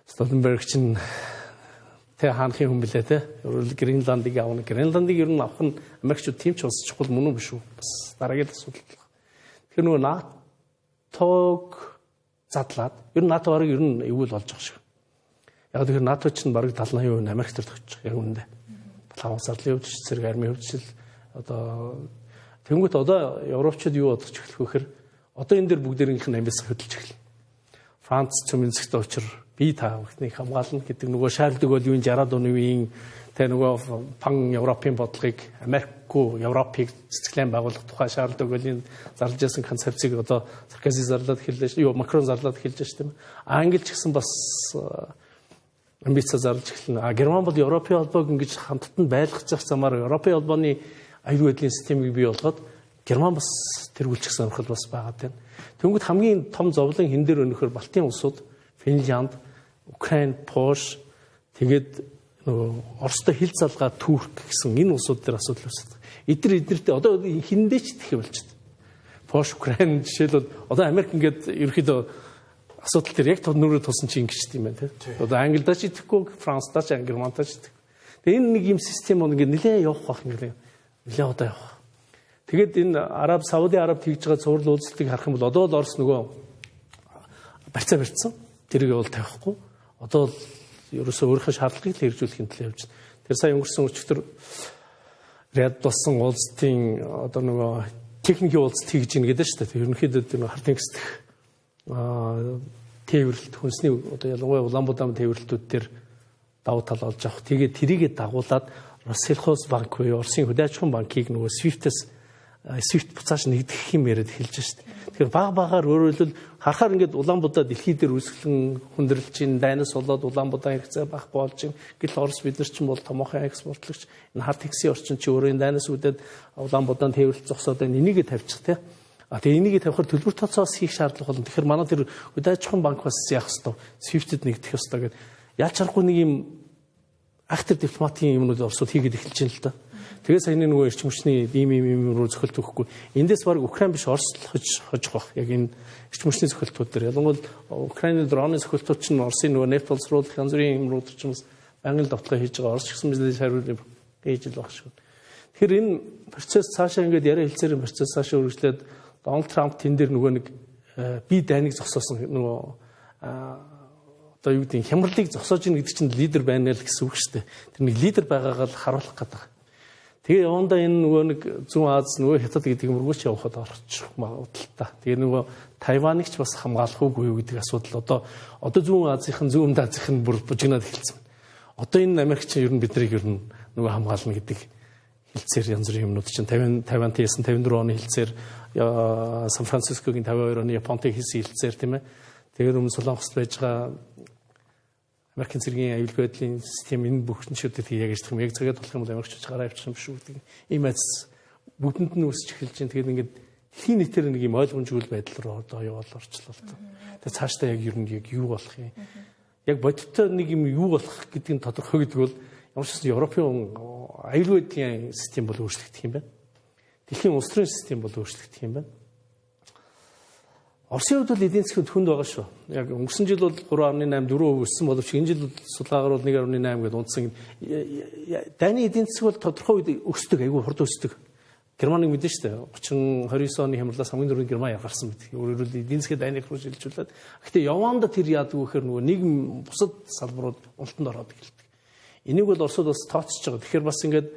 Столтенберг чинь тэ хаанхын хүн билээ тэ. Өөрөлд Гренландыг авна. Гренландыг ер нь авах нь Америкчууд тийм ч бас чухал мөн үү биш үү? Бас дараагийн асуудал. Тэгэхээр нөгөө НАТОг задлаад ер нь НАТО бараг ер нь эвгүй болж байгаа шиг. Яг тэгэхээр НАТО чинь бараг 70 80% Америк төр тогтчих яг үүндээ. План зарлын хувьд ч зэрэг армийн хувьд ч одоо тэнгуут одоо европчууд юу бодож эхлэх вэ гэхээр одоо энэ дэр бүгдээрийнх нь амбиц хөдөлж эхэлнэ. Франц цөмийн зэгт учир би та бүхнийг хамгаална гэдэг нөгөө Шарль де Голлын 60-аад оны үеийн тэ нөгөө пан Европын бодлогыг Америкгүй Европыг цэцгэлэн байгуулах тухай Шарль де Голлын зарлж байсан концепцийг одоо Саркози зарлаад эхэллээ шүү. Макрон зарлаад эхэлж шүү дээ. Англи ч гэсэн бас амбиц зарлж эхэлнэ. А Герман бол Европын холбоог ингэж хамтд нь байлгах замаар Европын холбооны аюулгүй байдлын системийг бий болгоод Герман бас тэргүүлчих сонирхол бас байгаад байна. Тэнгүүд хамгийн том зовлон хэн дээр өнөхөр Балтийн улсууд Финлянд, Украин, Польш тэгээд нөгөө Оростой хил залгаа Турк гэсэн энэ улсууд дээр асуудал үүсдэг. Эднэртэй одоо хиндээ ч тэгэх болчиход. Польш, Украин жишээлбэл одоо Америк ингээд ерөөхдөө асуудал дээр яг нүрээ тулсан чи ингэж юм байна тий. Одоо Англидаа ч идэхгүй, Францдаа ч, Германтаа ч идэхгүй. Тэгээ энэ нэг юм систем ингээд нэлээ явах бах ингээд нэлээ удаа явах. Тэгээд энэ Араб, Сауди Араб тэгж байгаа цуврал уулзалтыг харах юм бол одоо л Орос нөгөө барьцаа барьцсан. Тэрийг бол тавихгүй. Одоо л ерөөсөө өөрийнхөө шаардлагыг л хэрэгжүүлэхин төлөө явж байна. Тэр сая өнгөрсөн өчигдөр Риад болсон уулзалтын одоо нөгөө техникийн уулзалт хийж гин гэдэг шүү дээ. Ерөнхийдөө тэр хар тэнгис дэх тээвэрлэлт хүнсний одоо ялангуяа Улаанбаатар тээвэрлэлтүүд дээр давуу тал олж авах. Тэгээд тэрийгэ дагуулад Россельхозбанк буюу Оросын хөдөө аж ахуйн банкыг нөгөө SWIFT-ээс SWIFT буцааш нэгдэх юм яриад эхэлж шít. Тэгэхээр баг багаар өөрөөр хэлбэл харахаар ингээд Улаанбуудаа дэлхий дээр үүсгэлэн хүндрэлж чинь дайнаас болоод Улаанбуудаа хэрэгцээ байхгүй болж чинь гэл Орос бид нар чинь бол томоохон экспортлогч энэ хар тэгсийн орчин чи өөрөө энэ дайнаас үүдээд Улаанбудаанд тээвэрлэл зогсоод байна. Энийгээ тавьчих те. А тэгээ энийгээ тавихаар төлбөр тооцоос хийх шаардлага болно. Тэгэхээр манай тэр үд аж ахуйн банк бас яах ёстой. SWIFT-д нэгдэх ёстой гэдэг. Ялч харахгүй нэг юм актер дипломатын юмнууд Оросууд хийгээд эхэлж байна л да. Тэгээ саяны нөгөө эрчим хүчний ийм ийм ийм руу зохилт өгөхгүй. Эндээс баг Украин биш Орос л хожих бах. Яг энэ эрчим хүчний зохилтууд дээр. Ялангуяа Украины дроны зохилтууд чинь Оросын нөгөө нефт боловсруулах янз бүрийн юмрууд чинь бас байнгын давталгаа хийж байгаа. Орос ч гэсэн бизнес хариулт хийж л баг шүү. Тэгэхээр энэ процесс цаашаа ингээд яриа хэлцээрийн процесс цаашаа үргэлжлээд Дональд Трамп тэн дээр нөгөө нэг би дайныг зогсоосон нөгөө одоо юу гэдэг хямралыг зогсоож ийн гэдэг чинь лидер байна л гэсэн үг шүү дээ. Тэр нэг лидер байгаагаа л харуулах гэдэг. Тэгээ явандаа энэ нөгөө нэг зүүн Аз нөгөө Хятад гэдэг юм руу ч явахад орчих магадлалтай. Тэгээ нөгөө Тайваныг ч бас хамгаалах уугүй юу гэдэг асуудал одоо зүүн Азийнхан зүүн өмнөд Азийнхан бүр бужигнаад эхэлсэн. Одоо энэ Америк чинь ер нь биднийг ер нь нөгөө хамгаална гэдэг хилцээр янз бүрийн юмнууд чинь 50 Тайвантай хийсэн 54 оны хилцээр Сан Францискогийн 52 оны Японтой хийсэн хилцээр тийм ээ. Тэгээд өмнө Солонгост байж байгаа Америкийн цэргийн аюулгүй байдлын систем энэ бүх шүүдэд яг ажиллах юм. Яг цагаад болох юм бол Америкчууд гараа авчих юм шүү гэдэг ийм айц бүгдэнд нь өсч эхэлж байна. Тэгээд ингээд дэлхийн нийтээр нэг юм ойлгомжгүй байдал руу одоо яваал орчлоо л доо. Тэгээд цаашдаа яг ер нь яг юу болох юм? Яг бодиттой нэг юм юу болох гэдгийг тодорхой гэдэг бол ямар ч гэсэн Европын аюулгүй байдлын систем бол өөрчлөгдөх юм байна. Дэлхийн улс төрийн систем бол өөрчлөгдөх юм байна. Оросын хувьд бол эдийн засгийн хүнд байгаа шүү. Яг өнгөрсөн жил бол 3.8 4% өссөн боловч энэ жил судалгаагаар бол 1.8 гэдээ унтсан. Дайны эдийн засаг бол тодорхой үед өсдөг, айгүй хурд өсдөг. Германыг мэдэн шүү дээ. 30 29 оны хямралаас хамгийн түрүүнд Герман ягарсан мэт. Өөрөөр хэлбэл эдийн засгийн дайны руу шилжүүлээд. Гэхдээ яванда тэр яадаг вэ гэхээр нөгөө нийгэм бусад салбарууд уналтанд ороод эхэлдэг. Энийг бол Оросууд бас тооцож байгаа. Тэгэхээр бас ингээд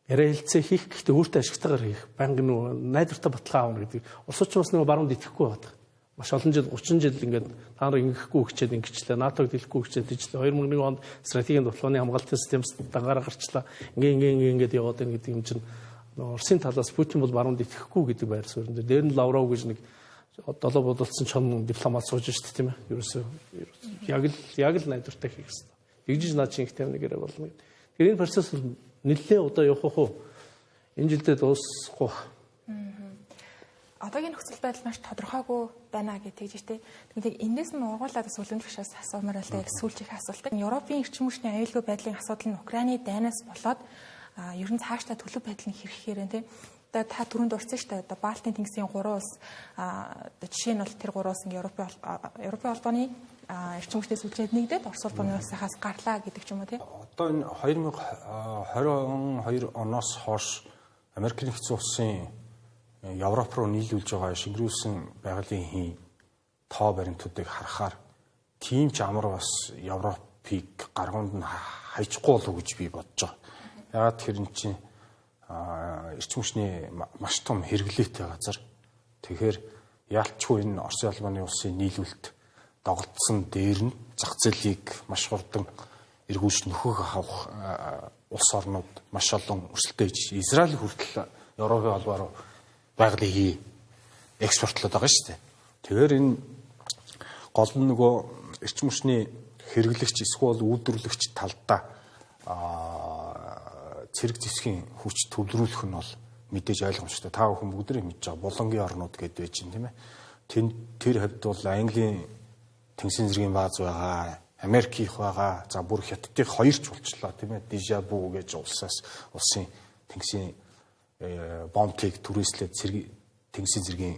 яриа хэлцээ хийх гэхдээ өөртөө ашигтайгаар хийх. Байнгын нөгөө найдвартай баталгаа авна гэдэг. Оросууд ч бас нөгөө баруунд итгэхгүй байдаг. Маш олон жил 30 жил ингээд та нар ингэхгүй хичээд ингэчлээ. НАТО-г дэлгэхгүй хичээд тийчлээ. 2001 онд стратегийн довтлооны хамгаалтын систем дангаараа гарчлаа. Ингээ ингээ ингээ ингээд яваад байна гэдэг юм чинь Оросын талаас Путин бол баруунд итгэхгүй гэдэг байр суурь. Дээр нь Лавров гэж нэг долоо бодолцсон чон дипломат сууж шít тийм ээ. Ерөөсөө яг л найдвартай хийх хэрэгтэй. Тэгжиж наа чинь их 51-ээр болно гэдэг. Тэгэхээр энэ процесс бол нэлээд удаа явах уу? Энэ жилдээ дуусахгүй. Одоогийн нөхцөл байдал маш тодорхойгүй байна гэж тэгж штэ. Тэгээд энэс нь ургуулад бас үлэмж багшаас асуумаар л яг сүүлчийнх асуулт. Европын эрчим хүчний аюулгүй байдлын асуудал нь Украины дайнаас болоод ер нь цаашдаа төлөв байдал нь хэрэгхээр тий. Одоо та түрүүнд дурдсан шүү дээ. Одоо Балтийн тэнгисийн 3 улс одоо жишээ нь бол тэр 3 улс ингээ Европын холбооны эрчим хүчний сүлжээнд нэгдээд Орос улбаны улсынхаас гарлаа гэдэг ч юм уу тий. Одоо энэ 2022 оноос хойш Америк нэгдсэн улсын Европ руу нийлүүлж байгаа шингэрүүлсэн байгалийн хий тоо баримтуудыг харахаар тийм ч амар бас Европыг гаргуунд нь хайчихгүй болов гэж би бодож байгаа. Яагаад тэр эн чинь эрчим хүчний маш том хэрэглээтэй газар. Тэгэхээр яалтчгүй энэ Оросын холбооны улсын нийлүүлэлт доголдсон дээр нь зах зээлийг маш хурдан эргүүлж нөхөх авах улс орнууд маш олон өрсөлдөж Израиль хүртэл Европын холбоо руу байгалийн хий экспортлоод байгаа шүү дээ. Тэгэхээр энэ гол нь нөгөө эрчим хүчний хэрэглэгч эсвэл үйлдвэрлэгч талдаа цэрэг зэвсгийн хүч төвлөрүүлэх нь бол мэдээж ойлгомжтой. Та бүхэн бүгдээрээ мэдж байгаа. Булангийн орнууд гэдээ байж чинь тийм ээ. Тэнд тэр хавьд бол Английн тэнгисийн зэргийн бааз байгаа, Америкийнх байгаа. За бүр Хятадын хоёр ч болчлоо тийм ээ. Дижабу гэж улсаас улсын тэнгисийн бомбыг түрээслээд цэрэг тэнгисийн зэргийн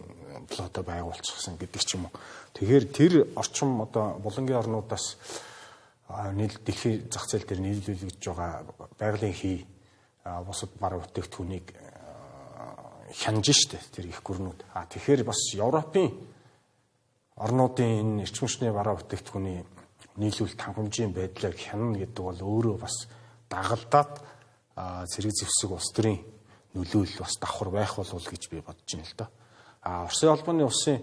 флотоо байгуулчихсан гэдэг ч юм уу. Тэгэхээр тэр орчим одоо булангийн орнуудаас нийл дэлхийн зах зээл дээр нийлүүлэгдэж байгаа байгалийн хий бусад баруун бүтээгдэхүүнийг хянаж штэ тэр их гүрнүүд. А тэгэхээр бас Европын орнуудын энэ эрчим хүчний баруун бүтээгдэхүүний нийлүүлэлт хангамжийн байдлыг хянана гэдэг бол өөрөө бас дагалдаад цэрэг зэвсэг улс төрийн нөлөөлөл бас давхар байх болов гэж би бодож байна л доо. А Оросын холбооны улсын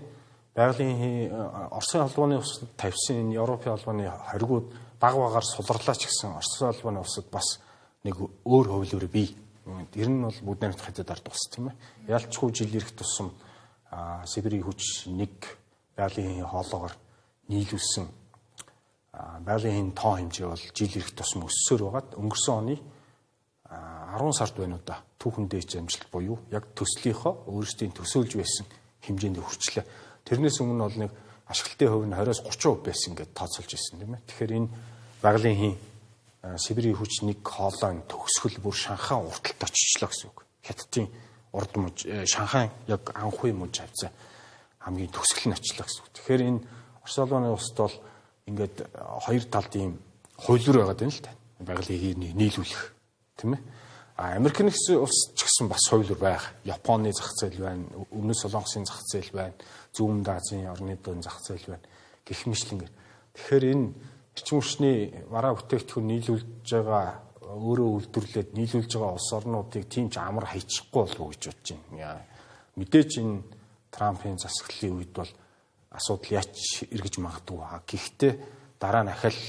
байгалийн Оросын холбооны улсад тавьсан энэ Европын холбооны хоригуд баг багаар суларлаа ч гэсэн Оросын холбооны улсад бас нэг өөр хөвлөөр бий. Ер нь бол Бүгд найрамдах Хятад ард улс, тийм ээ. Ялчгүй жил ирэх тусам Сибирийн хүч нэг байгалийн хоолоогоор нийлүүлсэн байгалийн тоо хэмжээ бол жил ирэх тусам өссөөр байгаад өнгөрсөн оны 10 сард байна уу да, түүхэн дээч амжилт буюу яг төслийнхөө өөрсдийн төсөөлж байсан хэмжээнд хүрчлээ. Тэрнээс өмнө бол нэг ашиглалтын хувь нь 20-оос 30% байсан гэдээ тооцоолж ирсэн, тийм ээ. Тэгэхээр энэ байгалийн хийн Сибирийн хүч нэг хоолойн төгсгөл бүр Шанхай урталт очичлоо гэсэн үг. Хятадын урд муж Шанхай яг анхуй муж хавцаа хамгийн төгсгөл нь очлоо гэсэн үг. Тэгэхээр энэ Орос улсын улсад бол ингээд хоёр талд ийм хувилбар байгаад байна л та. Байгалийн хийрнийг нийлүүлэх, тийм ээ. А Америк нэгдсэн улс ч гэсэн бас хувилбар байх. Японы зах зээл байна, Өмнөд Солонгосын зах зээл байна, Зүүн Азийн орны дунд зах зээл байна гэх мэтлэнгээр. Тэгэхээр энэ эрчим хүчний бараа бүтээгдэхүүн нийлүүлж байгаа, өөрөө үйлдвэрлээд нийлүүлж байгаа улс орнуудыг тийм ч амар хайчихгүй болов уу гэж бодож байна. Мэдээж энэ Трампын засаглалын үед бол асуудал яач эргэж магадгүй. Гэхдээ дараа нь ахал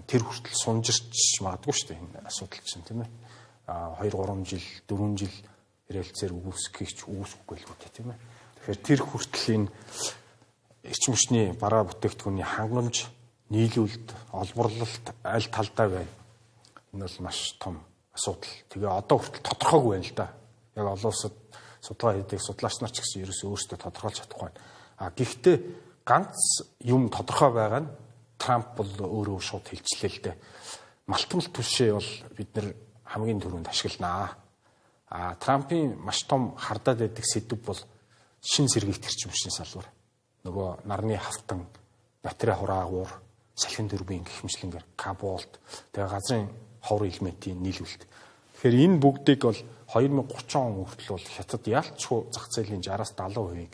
тэр хүртэл сунжирч магадгүй шүү дээ энэ асуудал чинь, тийм ээ. 2 3 жил, 4 жил ярилцээр үүсгэхийг ч үүсгэхгүй л үү, тийм ээ. Тэгэхээр тэр хүртэл энэ эрчим хүчний бараа бүтээгдэхүүний хангамж, нийлүүлэлт, олборлолт аль талдаа байна. Энэ бол маш том асуудал. Тэгээ одоо хүртэл тодорхойгүй байна л да. Яг олон улсад судалгаа хийдэг судлаач нар ч гэсэн ерөөсөө өөрсдөө тодорхойлж чадахгүй байна. А гэхдээ ганц юм тодорхой байгаа нь Трамп бол өөрөө шууд хэлчлээ л дээ. Малтмал түшээ бол бид нэр хамгийн түрүүнд ашигланаа. А Трампын маш том хардаад байдаг сэдв бол шин сэргийгт эрчим хүчний салбар. Нөгөө нарны хавтан, батарей хураагуур, салхин дөрвийн гэх мэтлэнгээр каболт, тэгээ газрын ховор элементийн нийлүүлэлт. Тэгэхээр энэ бүгдийг бол 2030 он хүртэл бол Хятад ялчгүй зах зээлийн 60-аас 70%-ийг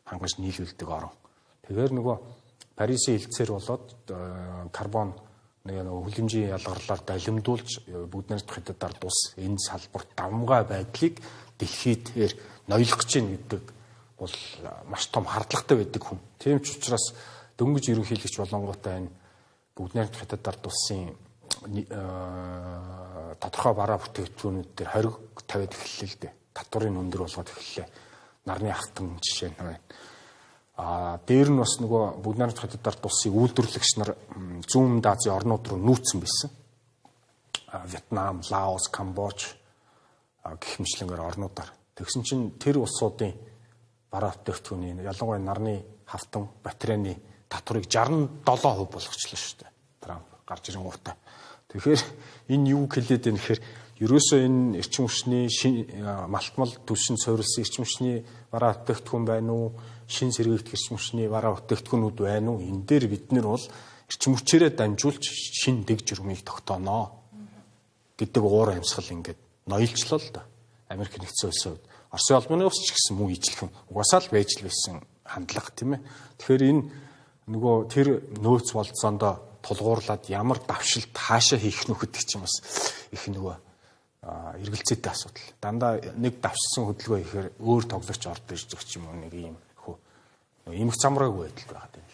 хангаж нийлүүлдэг орон. Тэгэхээр нөгөө Парисын хэлцээр болоод карбон нэг нөгөө хүлэмжийн ялгарлаар далимдуулж бүгд найрамдах Хятад ард улс энэ салбарт давмгай байдлыг дэлхийд дээр ноёлох гэж байна гэдэг бол маш том хардлагатай байдаг хүн. Тийм ч учраас дөнгөж ерөнхийлөгч болонгуудаа энэ бүгд найрамдах Хятад ард улсын тодорхой бараа бүтээгдэхүүнүүд дээр хориг тавиад эхэллээ л дээ. Татврын өндөр болгоод эхэллээ. Нарны автан жишээ нь байна. А дээр нь бас нөгөө бүгд найрамдах Хятад ард улсын үйлдвэрлэгч нар Зүүн Өмнөд Азийн орнууд руу нүүцсэн байсан. Вьетнам, Лаос, Камбож гэх мэтлэнгээр орнуудаар. Тэгсэн чинь тэр улсуудын бараа бүтээгдэхүүний ялангуяа нарны хавтан, батарейны татварыг 67% болгочлоо шүү дээ. Трамп гарч ирэнгуутаа. Тэгэхээр энэ юу хэлээд байна гэхээр ерөөсөө энэ эрчим хүчний малтмал түвшинд суурилсан эрчим хүчний бараа бүтээгдэхүүн байна уу, шин сэргийгдэх эрчим хүчний бараа бүтээгдэхүүнүүд байна уу? Энэ дээр бид нар бол эрчим хүчээрээ дамжуулж шин дэг журмыг тогтооно гэдэг уур амьсгал ингээд ноёлчлоо л да. Америк нэгдсэн улсын хувьд. Оросын холбооны улс ч гэсэн мөн ижилхэн угаасаа л байж л байсан хандлага, тийм ээ. Тэгэхээр энэ нөгөө тэр нөөц болцоондоо тулгуурлаад ямар давшилт хаашаа хийх нү гэдэг чинь бас их нөгөө эргэлзээтэй асуудал. Дандаа нэг давшсан хөдөлгөөн ихээр өөр тоглогч орд ирж байгаа ч юм уу, нэг ийм хөө эмх замраагүй байдал байгаад байна.